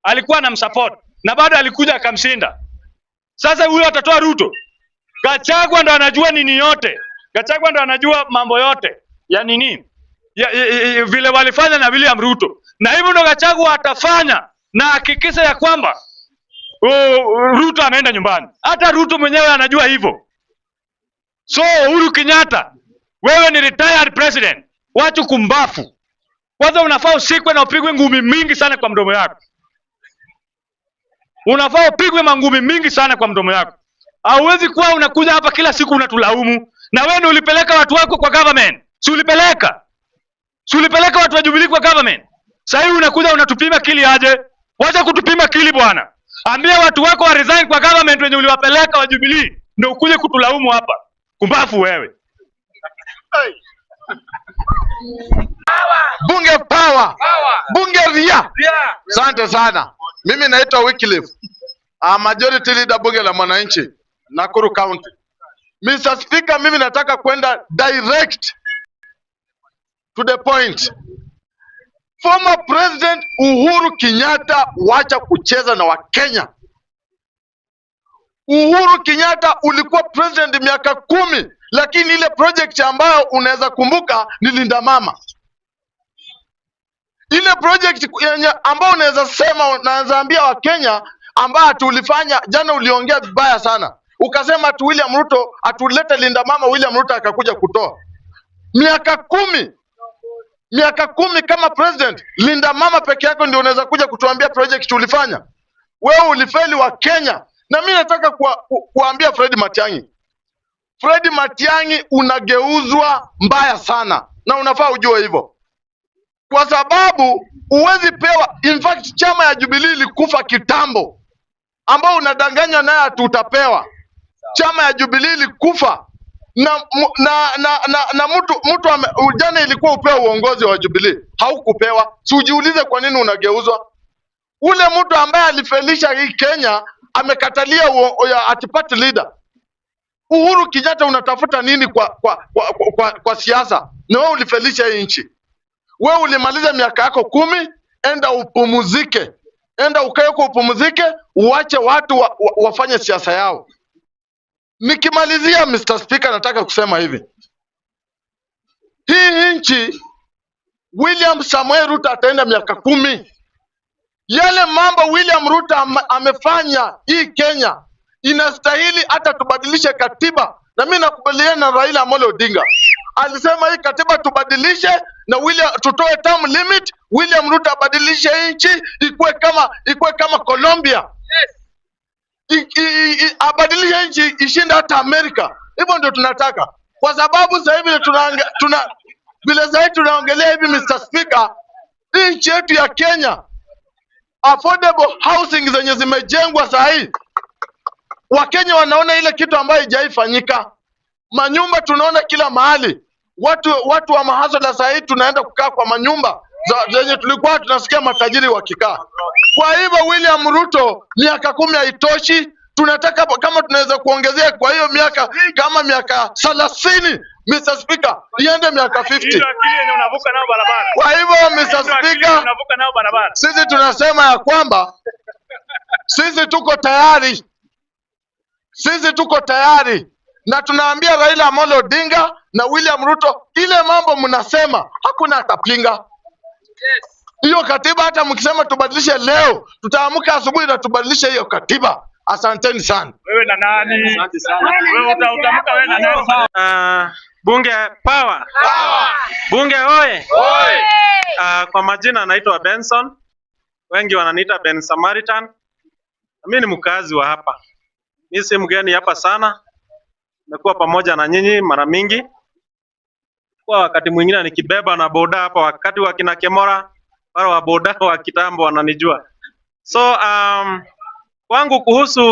[SPEAKER 1] alikuwa anamsupport na bado alikuja akamshinda. Sasa huyo atatoa Ruto? Gachagua ndo anajua nini yote. Gachagua ndo anajua mambo yote ya nini ya vile walifanya na William Ruto, na hivyo ndo Gachagua atafanya na hakikisha ya kwamba Ruto ameenda nyumbani. Hata Ruto mwenyewe anajua hivyo. So Uhuru Kenyatta, wewe ni retired president, wacha kumbafu. Kwanza unafaa usikwe na upigwe ngumi mingi sana kwa mdomo yako. Unafaa upigwe mangumi mingi sana kwa mdomo yako. Hauwezi kuwa unakuja hapa kila siku unatulaumu. Na wewe ndio ulipeleka watu wako kwa government. Si ulipeleka? Si ulipeleka watu wa Jubilee kwa government? Sasa hivi unakuja unatupima kili aje? Wacha kutupima kili bwana. Ambia watu wako wa resign kwa government wenye uliwapeleka wa Jubilee, ndio ukuje kutulaumu hapa. Kumbafu wewe.
[SPEAKER 2] Bunge power. Bunge ria. Asante sana. Mimi naitwa Wycliffe, majority leader bunge la mwananchi Nakuru County. Mr. Speaker, mimi nataka kwenda direct to the point. Former President Uhuru Kenyatta, wacha kucheza na Wakenya. Uhuru Kenyatta ulikuwa president miaka 10, lakini ile project ambayo unaweza kumbuka ni Linda Mama. Ile project yenye ambayo unaweza sema, unaweza ambia Wakenya ambayo tulifanya jana, uliongea vibaya sana. Ukasema ati William Ruto atulete Linda Mama, William Ruto akakuja kutoa. Miaka 10. Miaka 10 kama president, Linda Mama peke yako ndio unaweza kuja kutuambia project ulifanya. Wewe ulifeli wa Kenya. Na mimi nataka kuambia Fred Matiang'i. Fred Matiang'i, unageuzwa mbaya sana na unafaa ujue hivyo, kwa sababu huwezi pewa. In fact, chama ya Jubilee ilikufa kitambo, ambao unadanganya naye ati utapewa. Chama ya Jubilee ilikufa na mtu jana ilikuwa upewe uongozi wa Jubilee, haukupewa. Si ujiulize kwa nini unageuzwa? Ule mtu ambaye alifelisha hii Kenya amekatalia ati party leader. Uhuru Kenyatta, unatafuta nini kwa siasa? Na wewe ulifelisha hii nchi. Wewe ulimaliza miaka yako 10, enda upumzike, enda ukae huko upumzike, uache watu wafanye siasa yao. Nikimalizia Mr. Speaker, nataka kusema hivi, hii nchi William Samoei Ruto ataenda miaka 10. Yale mambo William Ruto amefanya hii Kenya inastahili hata tubadilishe katiba, na mimi nakubaliana na Raila Amolo Odinga. Alisema hii katiba tubadilishe na William, tutoe term limit, William Ruto abadilishe nchi ikuwe kama Colombia. Abadilishe nchi ishinde hata Amerika. Hivyo ndio tunataka, kwa sababu sasa hivi tuna vile sasa hivi tunaongelea hivi Mr. Speaker, hii nchi yetu ya Kenya affordable housing zenye zimejengwa saa hii, Wakenya wanaona ile kitu ambayo haijaifanyika. Manyumba tunaona kila mahali, watu wa mahustler saa hii tunaenda kukaa kwa manyumba zenye tulikuwa tunasikia matajiri wakikaa. Kwa hivyo William Ruto, miaka 10 haitoshi, tunataka kama tunaweza kuongezea kwa hiyo miaka kama miaka 30, Mr. Speaker, iende miaka 50.
[SPEAKER 1] Hiyo akili yenye unavuka nayo barabara.
[SPEAKER 2] Kwa hivyo Mr.
[SPEAKER 1] Hiyo akili yenye
[SPEAKER 2] Speaker,
[SPEAKER 1] unavuka nayo barabara.
[SPEAKER 2] sisi tunasema ya kwamba sisi tuko tayari, sisi tuko tayari na tunaambia Raila Amolo Odinga na William Ruto, ile mambo mnasema hakuna atapinga hiyo katiba. Hata mkisema tubadilishe leo, tutaamka asubuhi na tubadilishe hiyo katiba. Asanteni sana.
[SPEAKER 1] Wewe na nani?
[SPEAKER 5] Asante sana.
[SPEAKER 1] Wewe utaamka wewe na nani?
[SPEAKER 3] Bunge power. Bunge oye. Kwa majina naitwa Benson, wengi wananiita Ben Samaritan. Mimi ni mkazi wa hapa, mi si mgeni hapa sana, nimekuwa pamoja na nyinyi mara mingi. Kwa wakati mwingine nikibeba na boda hapa, wakati wa kina Kemora, wale wa boda wa kitambo wananijua. So kwangu kuhusu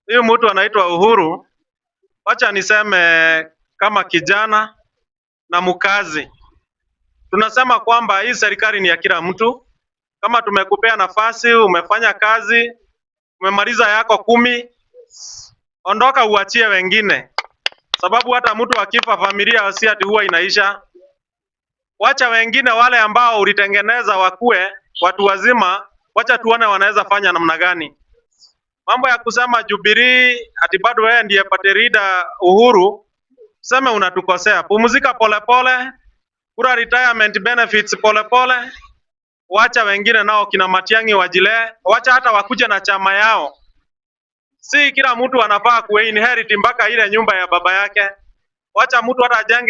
[SPEAKER 3] huyu mtu anaitwa Uhuru, wacha niseme kama kijana na mkazi, tunasema kwamba hii serikali ni ya kila mtu. Kama tumekupea nafasi, umefanya kazi, umemaliza yako 10, ondoka uachie wengine, sababu hata mtu akifa familia si ati huwa inaisha. Wacha wengine wale ambao ulitengeneza wakue watu wazima, wacha tuone wanaweza fanya namna gani. Mambo ya kusema Jubilee ati bado wewe ndiye party leader Uhuru, sema unatukosea. Pumzika polepole, kula retirement benefits polepole, wacha wengine nao kina Matiang'i wajilee, wacha hata wakuje na chama yao. Si kila mtu anafaa kuinherit mpaka ile nyumba ya baba yake. Wacha mtu hata ajenge